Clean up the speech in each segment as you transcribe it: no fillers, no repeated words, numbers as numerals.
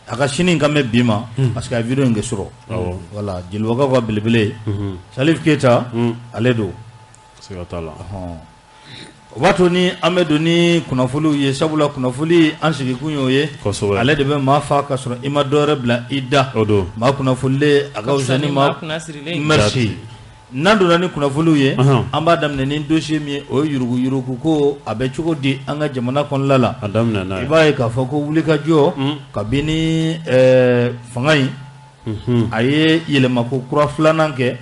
A ka sini kan bɛ bi ma parce que a vidéo in kɛ sɔrɔ. Voilà, Jelibakaw ka belebele Salif Keita, ale don. Siga t'a la. Ɔhɔn. O b'a to ni an bɛ don ni kunnafoniw ye, sabula kunnafoni an sigikun y'o ye. Ale de bɛ maa fa ka sɔrɔ i ma dɔwɛrɛ bila i da. O don. Maa kunnafonilen a ka fisa ni maa kunnasirilen. Merci. N'an donna ni kunnafoniw ye, an b'a daminɛ ni dossier min ye, o ye yuruguyurugu ko a bɛ cogo di an ka jamana kɔnɔna la. A daminɛ n'a ye. I b'a ye k'a fɔ ko wulikajɔ kabini fanga in a ye yɛlɛmako kura filanan kɛ,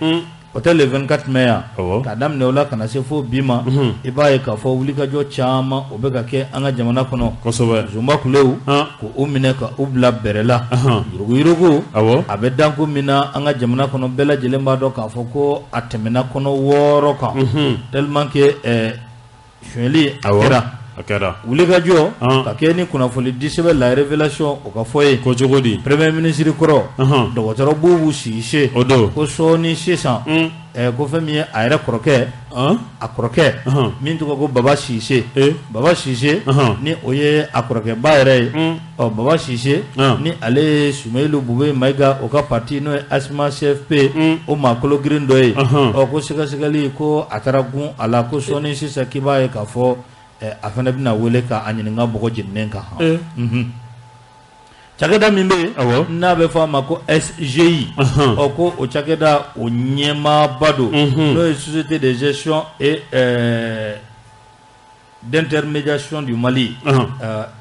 o tɛ le 24 mai yan, k'a daminɛ o la ka na se fo bi ma, i b'a ye k'a fɔ wulikajɔ caman o bɛ ka kɛ an ka jamana kɔnɔ. Zunba kulew k'u minɛ ka u bila bɛrɛ la, yuruguyurugu a bɛ danko min na an ka jamana kɔnɔ, bɛɛ lajɛlen b'a dɔn k'a fɔ ko a tɛmɛna kɔnɔ 6 kan, tellement que sonyali a kɛra. A kɛra. Wulikajɔ ka kɛ ni kunnafoni di sɛbɛn La Révélation o ka fɔ ye. Ko cogo di? Premier ministre kɔrɔ, dɔgɔtɔrɔ Bubu Sise. O don. Ko sɔɔni sisan, ko fɛn min ye a yɛrɛ kɔrɔkɛ, a kɔrɔkɛ min tɔgɔ ko Baba Sise. Baba Sise ni o ye a kɔrɔkɛba yɛrɛ ye. Ɔ, Baba Sise ni ale ye Sumeyilu Bube Mayiga o ka parti n'o ye ASMA CFP o maa kolo girin dɔ ye. Ɔ, ko sɛgɛsɛgɛli ko a taara gun a la, ko sɔɔni sisan k'i b'a ye k'a fɔ a fana bɛna wele k'a ɲininka bɔgɔ jeninen kan. Cakɛda min bɛ yen n'a bɛ fɔ a ma ko SGI, ɔ, ko o cakɛda o ɲɛmaaba don, n'o ye Société de gestion et d'intermédiation du Mali,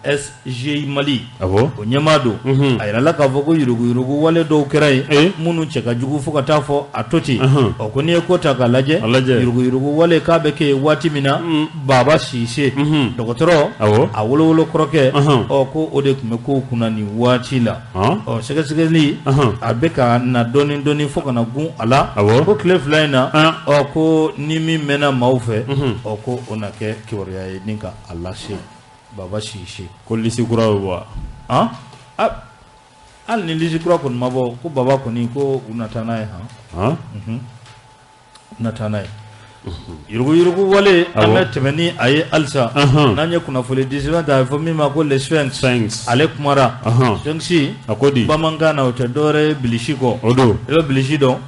SGI Mali, o ɲɛmaa don. A yirala k'a fɔ ko yuruguyurugu wale dɔw kɛra yen minnu cɛ ka jugu fo ka taa fɔ a to ten. Ɔ, ko n'i ye ko ta k'a lajɛ, yuruguyurugu wale k'a bɛ kɛ waati min na, Baba Sise dɔgɔtɔrɔ, a wolowolo kɔrɔkɛ, ɔ, ko o de tun bɛ kow kunna nin waati la. Ɔ, sɛgɛsɛgɛli a bɛ ka na dɔɔni dɔɔni fo ka na gun a la, ko tile 2 in na, ɔ, ko ni min mɛnna maaw fɛ, ɔ, ko o na kɛ kibaruya ye ni ka a lase Baba Sise. Ko liste kura bɛ bɔ wa? Hali ni liste kura kɔni ma bɔ, ko Baba kɔni ko u na taa n'a ye han. U na taa n'a ye. Yuruguyurugu wale, an bɛ tɛmɛ ni a ye halisa. N'an ye kunnafoni di sɛbɛn ta, a bɛ fɔ min ma ko Le Sphinx, ale kumara. Sphinx, a ko di? Bamanankan na o tɛ dɔwɛrɛ ye bilisi kɔ. O don. I bɛ bilisi dɔn?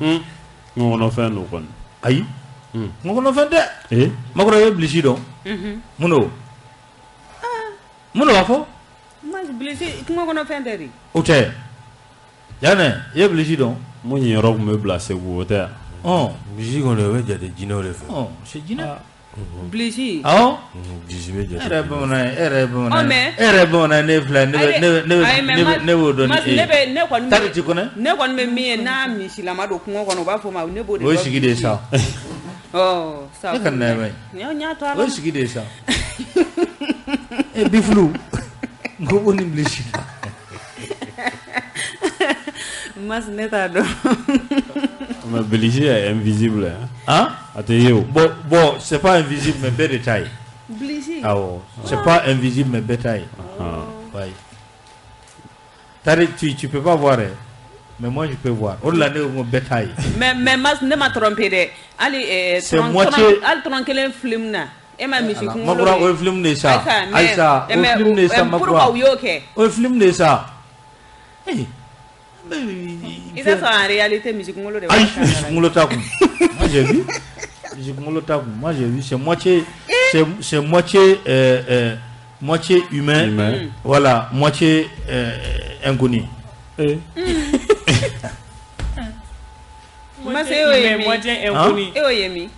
Kungo kɔnɔfɛn don kɔni. Ayi, kungo kɔnɔfɛn tɛ. Makɔrɔ, i bɛ bilisi dɔn? Mun don? Mun don b'a fɔ? Bilisi kungo kɔnɔfɛn tɛ de. O tɛ. Janɛ, i ye bilisi dɔn? Mun yɔrɔ tun bɛ bila Segu, o tɛ yan? Bilisi kɔni o bɛ jate jinɛw de fɛ. C'est jinɛ. Bilisi. Awɔ. Bilisi bɛ jate. E yɛrɛ ye bamanan ye, e yɛrɛ ye bamanan ye. E yɛrɛ ye bamanan ye, ne filɛ, ne b'o dɔn ni e ye. Ne kɔni Tari ti kɔnɛ? Ne kɔni bɛ min ye, n'a misilama don kungo kɔnɔ, u b'a fɔ ma, ne b'o de dɔn. O ye sigi de ye sa. Ɔ, sa. Ne ka na ye. N y'a to a la. O ye sigi de ye sa. E bifulu. N ko ko ni bilisi. Mas ne t'a dɔn. Mais bilisi est invisible. Hein? A tɛ ye o. Bon, c'est pas invisible, mais bɛɛ de t'a ye. Bilisi. Awɔ, c'est pas invisible, mais bɛɛ t'a ye. Oui. Tari, tu peux pas voir, hein? Mais moi je peux voir. O de la ne ko bɛɛ t'a ye. Mais Mas, ne ma trompé dɛ. Hali C'est moitié hali tɔrɔn kelen film na. E ma misi kunkolo. Makura, o ye film de ye sa. Ayisa, o ye film de ye sa, Makura. Pourquoi u y'o kɛ? O ye film de ye sa. Eh. I t'a sɔrɔ en réalité misi kunkolo de b'a Ayi, kan misi kunkolo t'a kun. Moi j'ai vu. Misi kunkolo t'a kun. Moi j'ai vu, c'est moitié, c'est moitié moitié humain, voilà, moitié inconnu. Mas e y'o ye min? Moitié inconnu. E y'o ye min?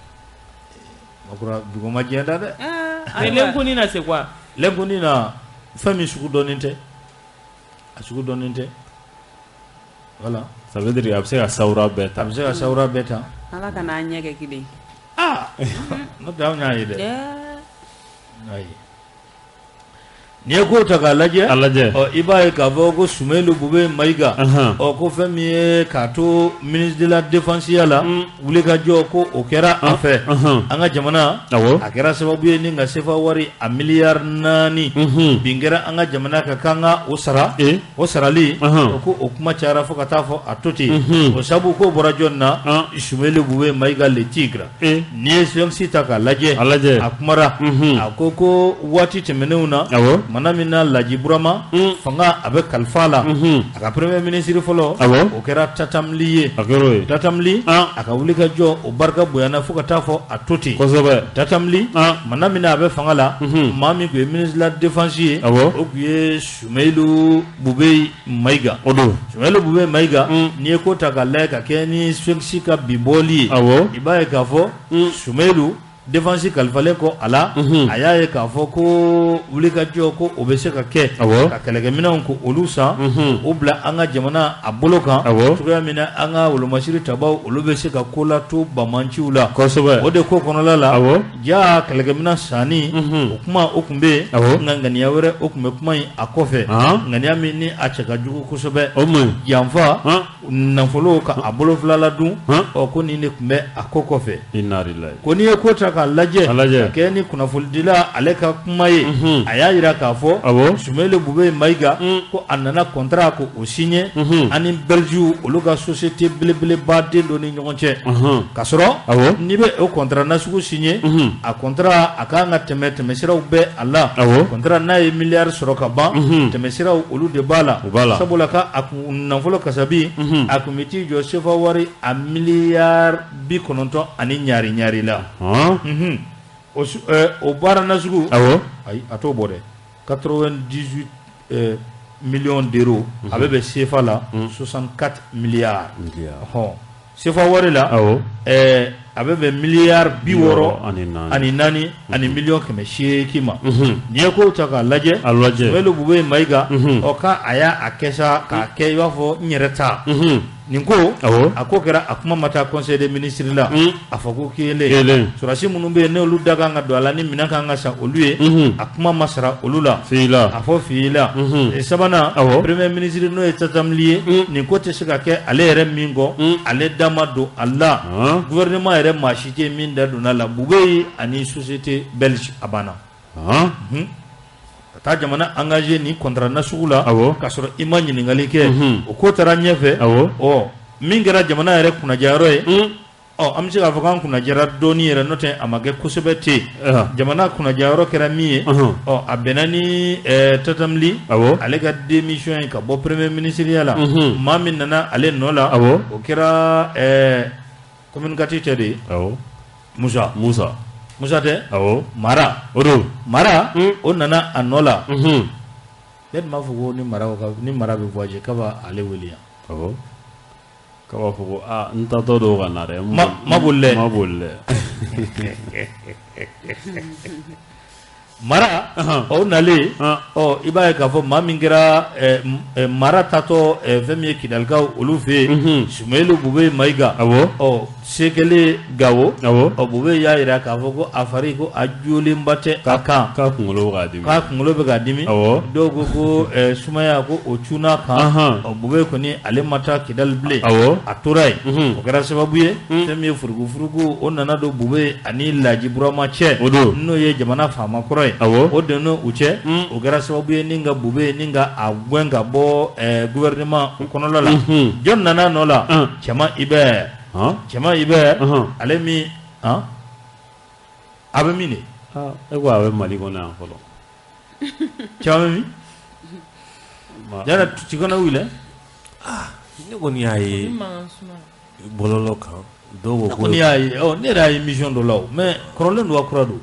Makura, dugu ma diɲɛ da dɛ. Mais l'inconnu na, c'est quoi? L'inconnu na, fɛn min sugu dɔnnen tɛ. A sugu dɔnnen tɛ. Voilà. Ça veut dire a bɛ se ka sawura bɛɛ ta. A bɛ se ka sawura bɛɛ ta. Ala ka n'an ɲɛ kɛ kelen. Ah! N'o tɛ anw y'a ye dɛ. Ayi. N'i ye kow ta k'a lajɛ, a lajɛ, ɔ, i b'a ye k'a fɔ ko Sumeyilu Bube Mayiga, ɔ, ko fɛn min ye k'a to ministre de la défense ya la, wulikajɔ ko o kɛra a fɛ an ka jamana, a kɛra sababu ye ni ka sefa wari a miliyari 4 bin kɛra an ka jamana kan k'an ka o sara. O sarali o ko o kuma cayara fo ka taa fɔ a to ten. O sababu ko bɔra jɔn na? Sumeyilu Bube Mayiga, le tigre. N'i ye Sphinx ta k'a lajɛ, a lajɛ, a kumara, a ko ko waati tɛmɛnenw na, Mana min na Laji Burama fanga a bɛ kalifa la, a ka premier ministre fɔlɔ o kɛra Tatam Ly ye. Tatam Ly a ka wuli ka jɔ o barika bonyana fo ka taa fɔ a to ten. Tatam Ly mana min na a bɛ fanga la, maa min tun ye ministre de la défense ye, o tun ye Soumeylou Boubèye Maïga. Soumeylou Boubèye Maïga, n'i ye ko ta k'a lajɛ ka kɛ ni Sphinx ka bi bɔli ye, i b'a ye k'a fɔ Soumeylou défense kalifalen kɔ a la, a y'a ye k'a fɔ ko wulikajɔ ko o bɛ se ka kɛ ka kɛlɛkɛminɛnw ko olu san, o bila an ka jamana a bolo kan, cogoya min na an ka wolomasiri tabaw olu bɛ se ka ko la to bamanciw la. O de ko kɔnɔla la, ja kɛlɛkɛminɛn sanni o kuma o tun bɛ yen, nka ŋaniya wɛrɛ o tun bɛ kuma in a kɔfɛ, ŋaniya min ni a cɛ ka jugu kosɛbɛ, janfa nafolo ka a bolo fila la dun, ɔ ko nin de tun bɛ a ko kɔfɛ. Ko n'i ye ko ta k'a lajɛ ka kɛ ni kunnafonidila ale ka kuma ye, a y'a jira k'a fɔ Soumeylou Boubèye Maïga ko a nana contrat ko o signé ani Belgique olu ka société belebeleba den dɔ ni ɲɔgɔn cɛ, k'a sɔrɔ n'i bɛ o contrat nasugu signé, a contrat a kan ka tɛmɛ tɛmɛsiraw bɛɛ a la. Contrat n'a ye miliyari sɔrɔ ka ban, tɛmɛsiraw olu de b'a la, sabula ka a kun nafolo kasabi a kun bɛ t'i jɔ sefa wari a miliyari 90 ani ɲari ɲari la. O baara nasugu, ayi a t'o bɔ dɛ, 98 millions d'euros a bɛ bɛn sefa la 64 milliards. Sefa wari la a bɛ bɛn miliyari 64 ani miliyɔn 800 ma. N'i ye kow ta k'a lajɛ, Soumeylou Boubèye Maïga ɔ k'a a y'a kɛ sa k'a kɛ i b'a fɔ n yɛrɛ ta. Nin ko a ko kɛra a kuma ma taa conseil des ministres la, a fɔ ko kelen sɔrɔdasi minnu bɛ yen n'olu da kan ka don a la ni minɛn kan ka san olu ye, a kuma ma sara olu la, a fɔ fila. Sabanan, premier ministre n'o ye Tatam Ly ye, nin ko tɛ se ka kɛ ale yɛrɛ min kɔ, ale da ma don a la, gouvernement yɛrɛ maa si tɛ min da donna a la, Boubèye ani société belge a banna. Ka taa jamana engagé ni contrat nasugu la, k'a sɔrɔ i ma ɲininkali kɛ, o ko taara ɲɛfɛ. Ɔ min kɛra jamana yɛrɛ kunnajayɔrɔ ye, ɔ an bɛ se k'a fɔ k'an kunnajara dɔɔni yɛrɛ, n'o tɛ a ma kɛ kosɛbɛ ten. Jamana kunnajayɔrɔ kɛra min ye, ɔ a bɛnna ni Tatam Ly ale ka démission ye ka bɔ premier ministre la. Maa min nana ale nɔ la, o kɛra communicateur tɛ de ye, Musa Musa tɛ, Mara o don, Mara o nana a nɔ la. Ne tun b'a fɔ ko ni Mara bɛ voyager k'a b'ale wele yan. K'a b'a fɔ ko aa n taatɔ don ka na dɛ, ma boli dɛ, ma boli dɛ. Mara o nalen, ɔ i b'a ye k'a fɔ maa min kɛra Mara tatɔ fɛn min ye Kidalikaw olu fɛ yen, Soumeylou Boubèye Maïga, ɔ se kɛlen Gawo, ɔ Boubèye y'a jira k'a fɔ ko a fari ko a jolenba tɛ a kan, k'a kunkolo bɛ k'a dimi, k'a kunkolo bɛ k'a dimi. Dɔw ko ko sumaya ko o cunna kan. Ɔ Boubèye kɔni ale ma taa Kidali bilen, a tora yen. O kɛra sababu ye fɛn min ye furugufurugu o nana don Boubèye ani Laji Burama cɛ, n'o ye jamana faama kɔrɔ ye, o donna u cɛ. O kɛra sababu ye ni ka Boubèye ni ka a gɛn ka bɔ gouvernement o kɔnɔla la. Jɔn nana nɔ la? Cɛman Hubert. Cɛman Hubert ale min a bɛ min de? E ko a bɛ Mali kɔnɔ yan fɔlɔ. Cɛman bɛ min? Yala tu connais où il est? Ne kɔni y'a ye bɔlɔlɔ kan, dɔw ko ne kɔni y'a ye, ne yɛrɛ y'a ye émission dɔ la o, mais kɔrɔlen don wa kura don?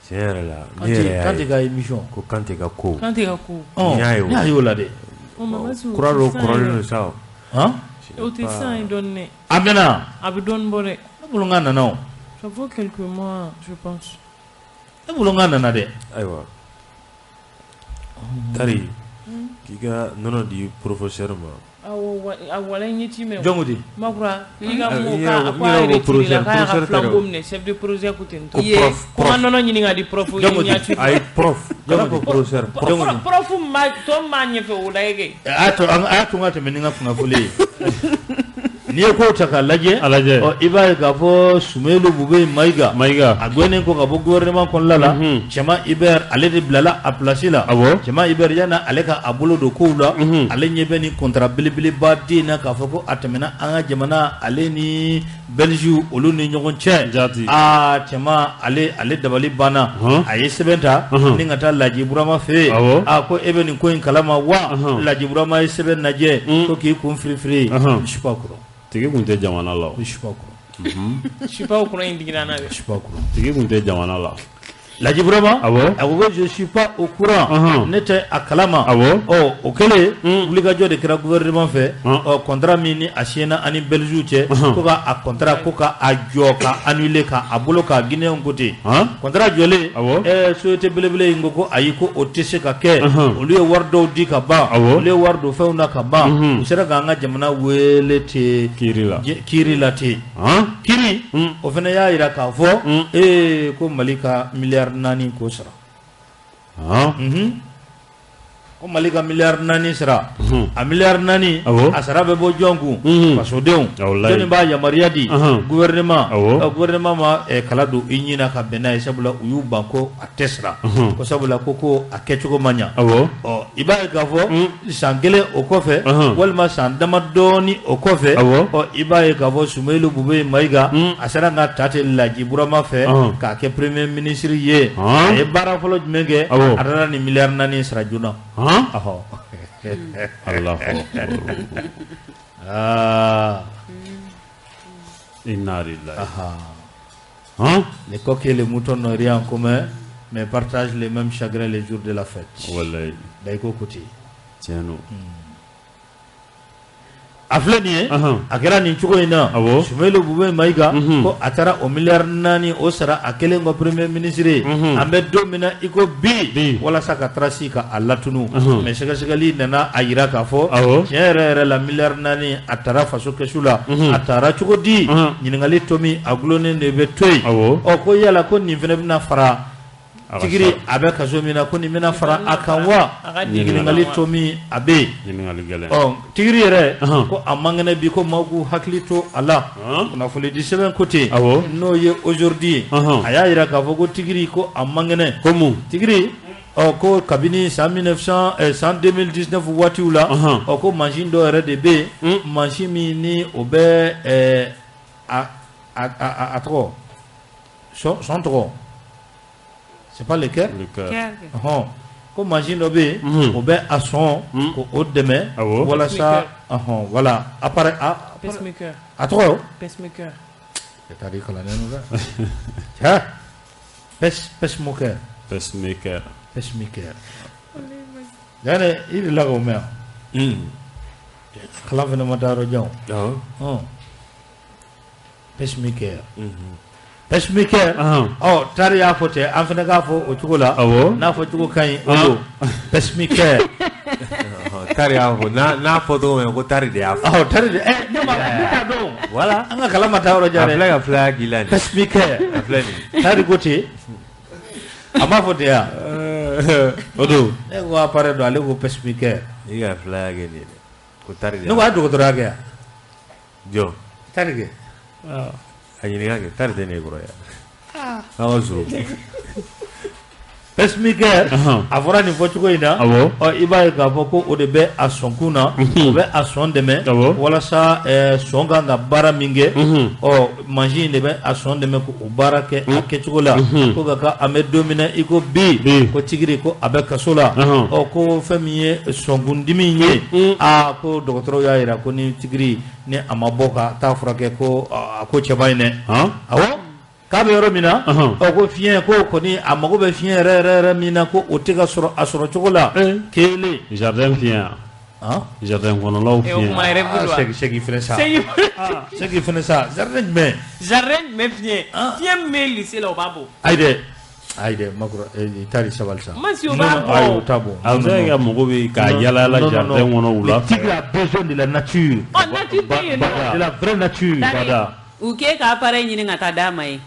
Tiɲɛ yɛrɛ la, ne yɛrɛ y'a ye. Kante ka émission. Ko Kante ka ko. Kante ka ko. Ne y'a ye o la dɛ. Kura don kɔrɔlen don sa o. O tɛ san ye dɔɔni dɛ. A mɛnna. A bɛ dɔɔni bɔ dɛ. Ne bolo n k'a nana o. Ça vaut quelques mois, je pense. Ne bolo n k'a nana dɛ. Ayiwa. Tari k'i ka nɔnɔ di professeur ma. Awɔ, a walahi n ye ci mɛn. Jɔn ko ten? Makura i ka mɔgɔ k'a ko a retiré la k'a y'a ka flambeau minɛ chef de projet ko ten tɔ. Ko n ka nɔnɔ ɲini ka di prof ye. Ayi prof. Jɔn ko professeur. Prof ma tɔ min b'a ɲɛfɛ o lajɛ kɛ. A y'a to n ka tɛmɛ ni n ka kunnafoni ye. N'i ye kow ta k'a lajɛ ɔ i b'a ye k'a fɔ Soumeylou Boubèye Maïga a gɛnnen kɔ ka bɔ gouvernement kɔnɔna la Tiéman Hubert ale de bilala a place la Tiéman Hubert yanni ale ka a bolo don kow la ale ɲɛ bɛ nin contrat belebeleba den na k'a fɔ ko a tɛmɛna an ka jamana ale ni Belgique olu ni ɲɔgɔn cɛ aa Tiéman ale dabali banna a ye sɛbɛn ta ni ka taa Laji Burama fɛ yen a ko e bɛ nin ko in kalama wa Laji Burama ye sɛbɛn lajɛ ko k'i kun firifiri je suis pas au courant tigi kun tɛ jamana la je suis pas au courant je suis pas au courant in digira n na dɛ je suis pas au courant tigi kun tɛ jamana la Laji Burama a ko je suis pas au courant ne tɛ a kalama ɔ o kɛlen wulikajɔ de kɛra gouvernement fɛ ɔ contrat min ni a signé ani Belgique cɛ ko ka a contrat ko ka a jɔ ka annuler ka a bolo ka Guinéen ko ten contrat jɔlen société belebele in ko ayi ko o tɛ se ka kɛ olu ye wari dɔw di ka ban olu ye wari don fɛnw na ka ban u sera k'an ka jamana wele ten kiiri la ten kiiri o fana y'a jira k'a fɔ ko Mali ka miliyari 4 k'o sara ko Mali ka miliyari 4 sara a miliyari 4 a sara bɛ bɔ jɔn kun fasodenw jɔnni b'a yamaruya di gouvernement gouvernement ma kala don i ɲin na ka bɛn n'a ye sabula u y'u ban ko a tɛ sara ko sabula ko a kɛcogo ma ɲa ɔ i b'a ye k'a fɔ san kelen o kɔfɛ walima san damadɔɔni o kɔfɛ ɔ i b'a ye k'a fɔ Soumeylou Boubèye Maïga a sera ka ta ten Laji Burama fɛ k'a kɛ premier ministre ye a ye baara fɔlɔ jumɛn kɛ a nana ni miliyari 4 sara joona. Allah inna lillahi. Les coqs et les moutons n'ont rien en commun, mais partagent les mêmes chagrins les jours de la fête. Wallahi. Daiko Koti. Tiens non. A filɛ nin ye a kɛra nin cogo in na Soumeylou Boubèye Maïga ko a taara o miliyari 4 o sara a kɛlen kɔ premier ministre ye an bɛ don min na i ko bi walasa ka trace ka a latunu mais sɛgɛsɛgɛli nana a jira k'a fɔ tiɲɛ yɛrɛ yɛrɛ la miliyari 4 a taara faso kɛsu la a taara cogo di ɲininkali to min a gulonnen de bɛ to yen ɔ ko yala ko nin fana bɛna fara Tigiri a bɛ kaso min na ko nin bɛna fara a kan wa ɲininkali to min a bɛ yen ɔ tigiri yɛrɛ ko a man kɛnɛ bi ko maaw k'u hakili to a la kunnafoni di sɛbɛn ko ten n'o ye aujourd'hui ye a y'a jira k'a fɔ ko tigiri ko a man kɛnɛ ko mun tigiri ɔ ko kabini san 2019 waatiw la ɔ ko mansin dɔ yɛrɛ de bɛ yen mansin min ni o bɛ a tɔgɔ sɔn tɔgɔ. C'est pas le cœur. Le cœur. Ko mansin dɔ bɛ yen o bɛ a sɔn ko o dɛmɛ walasa voilà appareil pacemaker a tɔgɔ pacemaker e taara i kalannen don dɛ pacemaker pacemaker pacemaker yani i delila k'o mɛn wa kalan fana ma taa yɔrɔ jan o pacemaker pacemaker ɔ tari y'a fɔ ten an fana k'a fɔ o cogo la n'a fɔ cogo ka ɲi o don pacemaker tari y'a fɔ n'a fɔ cogo min ko tari de y'a fɔ ɔ tari de ne ma ne t'a dɔn voilà an ka kalan ma taa yɔrɔ jan dɛ a filɛ ka filaya k'i la nin pacemaker a filɛ nin tari ko ten a m'a fɔ ten ya o don ne ko appareil don ale ko pacemaker i ka filaya kɛ nin ye dɛ ko tari de ne ko a ye dɔgɔtɔrɔya kɛ yan jɔn tari kɛ a ɲininka kɛ tari tɛ ne kɔrɔ yan aw ka zuru pacemaker a fɔra nin fɔcogo in na ɔ i b'a ye k'a fɔ ko o de bɛ a sɔnkun na o bɛ a sɔn dɛmɛ walasa sɔn kan ka baara min kɛ ɔ mansin in de bɛ a sɔn dɛmɛ k'o baara kɛ a kɛcogo la ko ka kan an bɛ don min na i ko bi ko tigiri ko a bɛ kaso la ɔ ko fɛn min ye sɔnkundimi ye aa ko dɔgɔtɔrɔw y'a jira ko ni tigiri ni a ma bɔ ka taa furakɛ ko a ko cɛba in dɛ awɔ k'a bɛ yɔrɔ min na ɔ ko fiɲɛ ko kɔni a mago bɛ fiɲɛ yɛrɛ yɛrɛ yɛrɛ min na ko o tɛ ka sɔrɔ a sɔrɔ cogo la kelen jardin fiɲɛ jardin kɔnɔlaw fiɲɛ segi fɛnɛ sa segi fɛnɛ sa jardin jumɛn jardin jumɛn fiɲɛ fiɲɛ min bɛ lycée la o b'a bɔ ayi dɛ ayi dɛ makɔrɔ tari sabali sa masi o b'a bɔ ayi o t'a bɔ a bɛ se ka mɔgɔ bɛ ka yala yala jardin kɔnɔ wula fɛ le tigre a besoin de la nature ɔ nature tɛ yen nɔ de la vraie nature u k'e ka appareil ɲini ka taa d'a ma ye.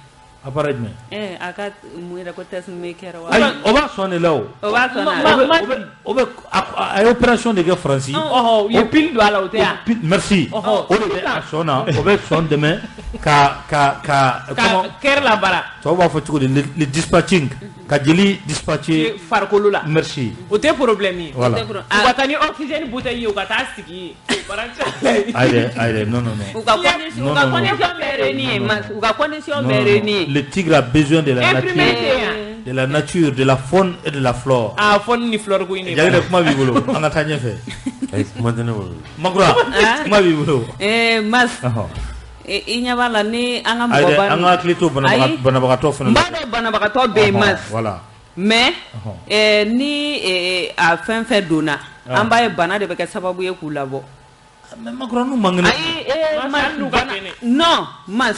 Appareil jumɛn? A ka mun yɛrɛ ko pacemaker wa? Ayi, o b'a sɔn de la o. O b'a sɔn na. O bɛ a ye opération de kɛ Faransi. Ɔhɔ, u ye pile don a la, o tɛ yan? Merci. O de bɛ a sɔn na, o bɛ sɔn dɛmɛ ka cœur labaara. Tubabu b'a fɔ cogo di, le dispatching, ka jeli dispatcher farikolo la. Merci. O tɛ problème ye. Voilà. U ka taa ni oxygène bouteille ye, u ka taa sigi yen. Ayi ayi, non non non. U ka condition bɛɛ réunie, u ka condition bɛɛ réunie. Le tigre a besoin de la nature, de la nature, de la faune et de la flore. Ah, faune ni flore ko in de. Jagɛ kuma b'i bolo, an ka taa ɲɛfɛ. Ayi, kuma tɛ ne bolo. Makura, kuma b'i bolo. Mas, i ɲɛ b'a la ni an ka mɔgɔba. Ayi, an ka hakili to banabagatɔ fana la. N b'a dɔn banabagatɔ bɛ yen, Mas. Voilà. Mais ni a fɛn fɛn donna, an b'a ye bana de bɛ kɛ sababu ye k'u labɔ. Mais Makura, n'u man kɛnɛ. Ayi, Mas, non, Mas.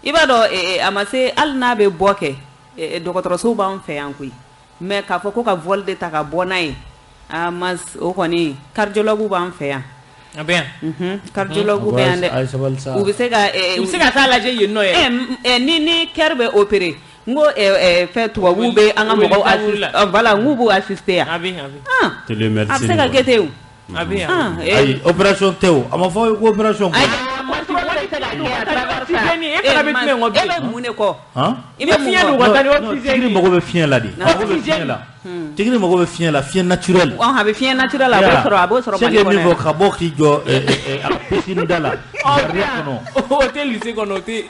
I b'a dɔn a ma se hali n'a bɛ bɔ kɛ dɔgɔtɔrɔsow b'an fɛ yan koyi, mais k'a fɔ ko ka vol de ta ka bɔ n'a ye, a ma, o kɔni cardiologue b'an fɛ yan. A bɛ yan. Cardiologue bɛ yan dɛ. U bɛ se ka u bɛ se ka taa lajɛ yen nɔ yɛrɛ. Ni cœur bɛ opérer, n ko fɛn tubabuw bɛ an ka mɔgɔw assister, voilà, n k'u b'u assister yan. A bɛ yan. A bɛ se ka kɛ ten o. A bɛ yan. Ayi, opération tɛ o, a ma fɔ ko opération. E fana bɛ jumɛn kɔ bi? E bɛ mun de kɔ? I bɛ fiɲɛ don ka taa ni oxygène. Tigiri mago bɛ fiɲɛ la de. A mago bɛ fiɲɛ la. Tigiri mago bɛ fiɲɛ la, fiɲɛ naturel. A bɛ fiɲɛ naturel, a b'o sɔrɔ, a b'o sɔrɔ Mali kɔnɔ. C'est que min fɔ ka bɔ k'i jɔ a piscine da la. Jardin kɔnɔ. O tɛ lycée kɔnɔ, o tɛ.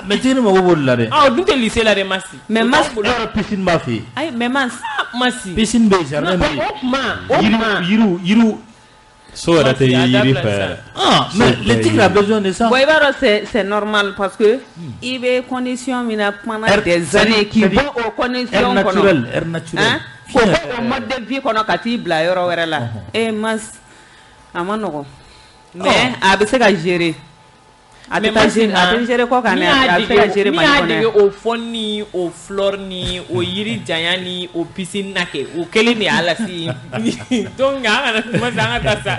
Mais tigiri mago b'o de la dɛ. O dun tɛ lycée la dɛ, Masi. Mais Mas, piscine b'a fɛ yen. Ayi, mais Mas. Masi. Piscine bɛ yen, jardin bɛ yen. O kuma, o kuma. Yiriw. So yɛrɛ tɛ yiri fɛ yɛrɛ. Ah, mais le tigre a besoin de ça. Bon, i b'a dɔn c'est normal parce que i bɛ condition min na pendant des années k'i bɔ o condition kɔnɔ. Air naturel. K'o bɔ o mode de vie kɔnɔ ka t'i bila yɔrɔ wɛrɛ la. Mas, a ma nɔgɔn. Mais a bɛ se ka gérer. A tɛ taa gérer, a tɛ gérer kɔ kan dɛ, a bɛ se ka gérer Mali kɔnɔ. Min y'a dege o faune ni o flore ni o yiri janya ni o piscine na kɛ, o kelen de y'a lase. Donc an kana kuma sa, an ka taa sa.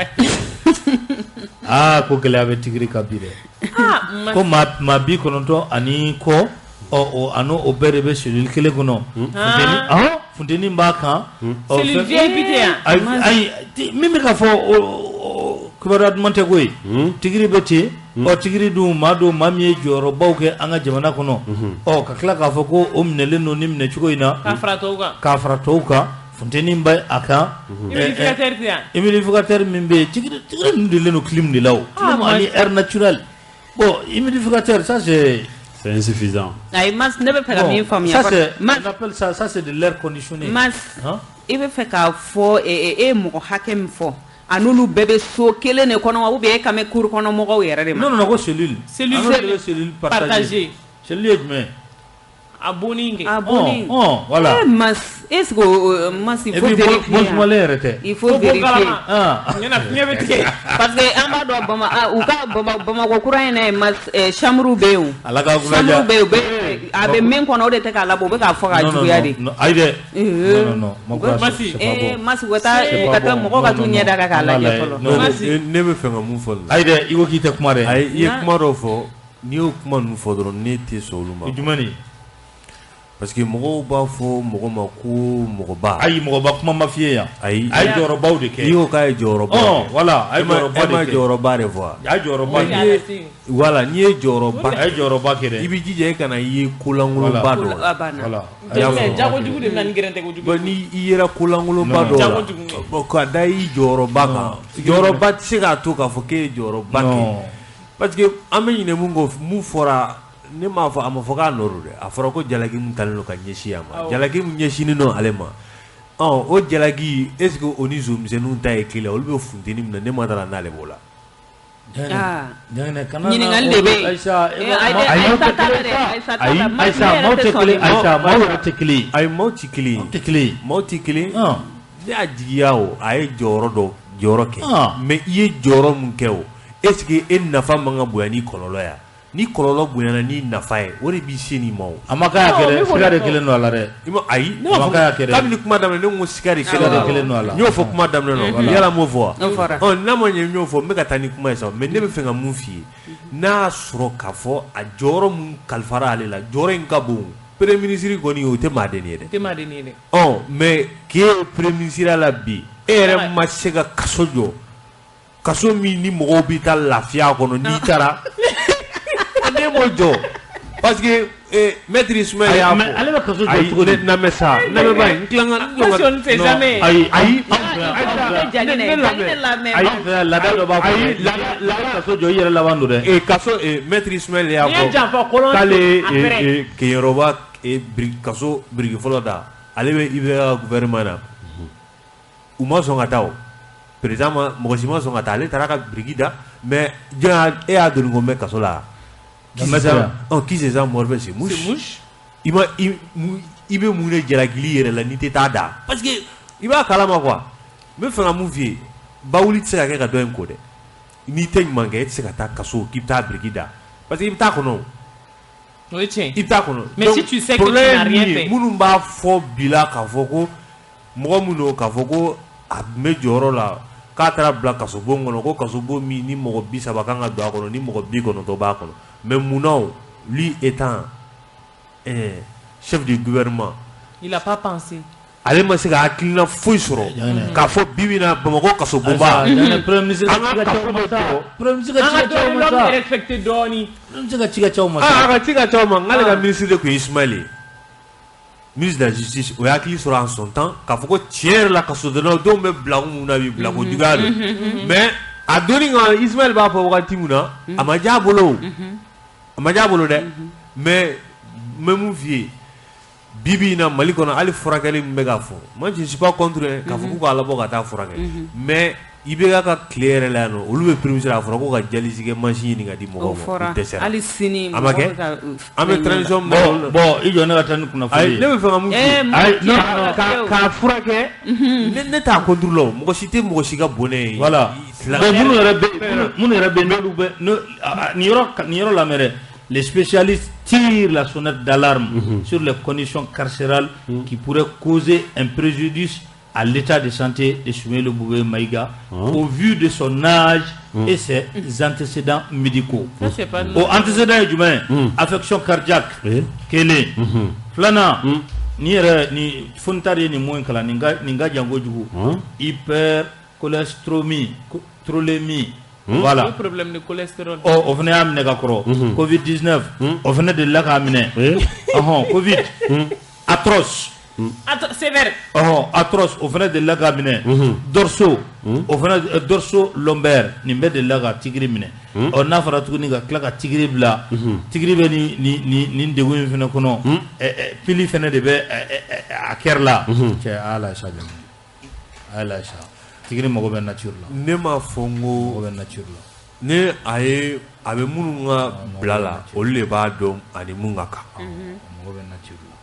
Aa, ko gɛlɛya bɛ tigiri kan bi dɛ. Ko maa 90 ani kɔ, ɔ a n'o o bɛɛ de bɛ cellule kelen kɔnɔ. Funteni b'a kan. Cellule VIP tɛ yan. Ayi, min bɛ ka fɔ kibaruya duman tɛ ko ye. Tigiri bɛ ten. Ɔ, tigiri dun maa don, maa min ye jɔyɔrɔbaw kɛ an ka jamana kɔnɔ. Ɔ, ka tila k'a fɔ ko o minɛlen don ni minɛcogo in na. K'a fara tɔw kan. K'a fara tɔw kan. Funteni bɛ a kan. Humidificateur tɛ yan. Humidificateur min bɛ yen, tigiri ninnu delilen don clim de la o. Clim ani air naturel. Bon, humidificateur, ça c'est. C'est insuffisant. Ayi, Mas, ne bɛ fɛ ka min faamuya. Ça c'est, on appelle ça, ça c'est de l'air conditionné. Mas, i bɛ fɛ k'a fɔ e ye mɔgɔ hakɛ min fɔ, a n'olu bɛɛ bɛ so kelen de kɔnɔ wa, ou bien e kan bɛ cour kɔnɔ mɔgɔw yɛrɛ de ma? Non non ko cellule. Cellule partagée. Cellule ye jumɛn? A bonni kɛ. A bonni. Voilà. Mas, est-ce que Mas, il faut vérifier. Bon sumalen yɛrɛ tɛ. Il faut vérifier. Ɲɛna fiɲɛ bɛ tigɛ. Parce que an b'a dɔn u ka Bamakɔ kura in na Mas, chambre bɛ yen o. Ala ka kunna diya. Chambre bɛ yen, a bɛ min kɔnɔ o de tɛ k'a labɔ, u bɛ k'a fɔ k'a juguya de. Ayi dɛ. Non non non. Mas, u ka taa mɔgɔw ka t'u ɲɛ da kan k'a lajɛ fɔlɔ. Ne bɛ fɛ ka mun fɔ nin la. Ayi dɛ, i ko k'i tɛ kuma dɛ. Ayi, i ye kuma dɔw fɔ, n'i y'o kuma ninnu fɔ dɔrɔn ne tɛ sɔn olu ma. Jumɛn de? Parce que mɔgɔw b'a fɔ mɔgɔ ma ko mɔgɔba. Ayi, mɔgɔba kuma ma f'i ye yan. Ayi, a ye jɔyɔrɔbaw de kɛ. N'i ko k'a ye jɔyɔrɔba kɛ. Voilà, a ye jɔyɔrɔba de kɛ. E ma jɔyɔrɔba de fɔ wa? A ye jɔyɔrɔba kɛ. Voilà, n'i ye jɔyɔrɔba. A ye jɔyɔrɔba kɛ dɛ. I b'i jija i kana ye kolankolonba dɔ la. Voilà. Jago jugu de bɛ na ni gɛrɛntɛ kojugu. Bon, ni i yera kolankolonba dɔ la. Bon, ka da i jɔyɔrɔba kan. Jɔyɔrɔba tɛ se k'a to k'a fɔ k'e ye jɔyɔrɔba kɛ. Parce que an bɛ ɲinɛ mun kɔ, mun fɔra. Ne m'a fɔ, a ma fɔ k'a nɔ don dɛ, a fɔra ko jalaki min talen don ka ɲɛsin a ma, jalaki min ɲɛsinnen don ale ma, ɔ o jalaki est ce que o ni zomisɛnninw ta ye kelen ye? Olu bɛ funteni min na, ne ma dara n'ale b'o la. Ɲininkali de bɛ yen. Ayisa, maaw tɛ kelen. Ayisa, maaw yɛrɛ tɛ kelen. Ayi, maaw tɛ kelen. Tɛ kelen. Maaw tɛ kelen. Ne y'a jigiya o, a ye jɔyɔrɔ dɔ jɔyɔrɔ kɛ. Mais i ye jɔyɔrɔ min kɛ o, est ce que e nafa man ka bonya ni kɔlɔlɔ ye? Ni kɔlɔlɔ bonyana ni nafa ye, o de b'i se nin ma o. A ma k'a kɛ dɛ, siga de kɛlen don a la dɛ. I ma ayi, ne m'a fɔ kabini kuma daminɛ ne ko siga de kɛlen don a la. N y'o fɔ kuma daminɛ na, yala m'o fɔ wa? Ɔ n'a ma ɲɛ n y'o fɔ, n bɛ ka taa ni kuma ye sa, mais ne bɛ fɛ ka mun f'i ye, n'a y'a sɔrɔ k'a fɔ a jɔyɔrɔ mun kalifara ale la, jɔyɔrɔ in ka bon. Premier ministre kɔni o tɛ maaden ye dɛ. O tɛ maaden ye dɛ. Ɔ mais k'e ye premier ministre la bi, e yɛrɛ ma se ka kaso jɔ, kaso min ni mɔgɔw bɛ taa lafiya kɔnɔ n'i taara. Ne m'o jɔ parce que maître Ismaël y'a fɔ. Ale bɛ kaso jɔ cogo di? Lamɛn sa, lamɛn ba in, n tila ka. Ayi ayi. Ne lamɛn. Ayi laada dɔ b'a fɔ. Ayi kaso jɔ i yɛrɛ laban don dɛ. Kaso maître Ismaël y'a fɔ. K'ale Keɲeroba kaso biriki fɔlɔ da, ale bɛ IBK gouvernement na. U ma sɔn ka taa o. Président ma mɔgɔ si ma sɔn ka taa, ale taara ka biriki da, mais jɔn e y'a doni ko n bɛ kaso la. Qui c'est ça mort c'est mouche. I bɛ mun de jalakili yɛrɛ la n'i tɛ taa da, parce que i b'a kalama quoi. N bɛ fɛ ka mun f'i ye, bawuli tɛ se ka kɛ ka dɔ in ko dɛ. N'i tɛ ɲuman kɛ, e tɛ se ka taa kaso k'i bɛ taa biriki da, parce que i bɛ taa kɔnɔ. O ye tiɲɛ. I bɛ taa kɔnɔ. Mais si tu sais que tu n'as rien fait. Minnu b'a fɔ bi la k'a fɔ ko mɔgɔ min don k'a fɔ ko a tun bɛ jɔyɔrɔ la, k'a taara bila kasobon kɔnɔ, ko kasobon min ni mɔgɔ 30 kan ka don a kɔnɔ, ni mɔgɔ 90 b'a kɔnɔ. Mais munna lui étant chef du gouvernement, il n'a pas pensé. Ale ma se ka hakilina foyi sɔrɔ k'a fɔ bi bi in na Bamakɔ kasobonba. Premier ministre ka respecté dɔɔni. Premier ministre ka ci ka ca o ma. A ka ci ka ca o ma, n'ale ka ministre de tun ye Ismaël ye. Ministre de la justice, o ye hakili sɔrɔ en son temps k'a fɔ ko tiɲɛ yɛrɛ la kasodenw bɛ bila kun mun na bi, bila ko juguya don. Mais a donni kan Ismaël b'a fɔ wagati min na, a ma diya a bolo. A ma diya a bolo dɛ. Mais n bɛ mun f'i ye, bi bi in na Mali kɔnɔ hali furakɛli min bɛ ka fɔ, moi je suis pas contre k'a fɔ k'u k'a labɔ ka taa furakɛ, mais IBK ka tile yɛrɛ la yan nɔ, olu bɛ premier ministre a fɔra ko ka dialyse kɛ machine ɲini ka di mɔgɔw ma, u dɛsɛra. Hali sini a ma kɛ, an bɛ transition min na. Bon i jɔ ne ka taa ni kunnafoni ye. Ayi ne bɛ fɛ ka mun f'i ye, ayi non k'a furakɛ, ne t'a contre la o, mɔgɔ si tɛ mɔgɔ si ka bɔnɛ ye. Voilà. Bon minnu yɛrɛ bɛ yen n'olu bɛ nin yɔrɔ lamɛn dɛ. Les spécialistes tirent la sonnette d'alarme sur les conditions carcérales qui pourraient causer un préjudice à l'état de santé de Soumeylou Boubèye Maïga au vu de son âge et ses antécédents médicaux. Ça, c'est pas o antécédent ye jumɛn ye? Affection cardiaque kelen, filanan ni yɛrɛ ni Fontar ye nin mot in kalan, nin ka jan kojugu, hypercholestérolémie. Voilà. Le problème de cholestérol. Oh, o fana y'a minɛ ka kɔrɔ. Covid-19, o fana delila k'a minɛ. Ɔhɔn, Covid atroce. Sévère. Ɔhɔn, atroce, o fana delila k'a minɛ. Dorso, o fana dorso lombaire, nin bɛɛ delila ka tigiri minɛ. Ɔ n'a fɔra tuguni ka tila ka tigiri bila, tigiri bɛ nin degun in fana kɔnɔ, pili fana de bɛ a kɛri la. Cɛ ala sa jama. Ala sa. Tigiri mago bɛ nature la. Ne m'a fɔ n ko mago bɛ nature la. Ne a ye a bɛ minnu ka bila la, olu de b'a dɔn ani mun ka kan. Mago bɛ nature la.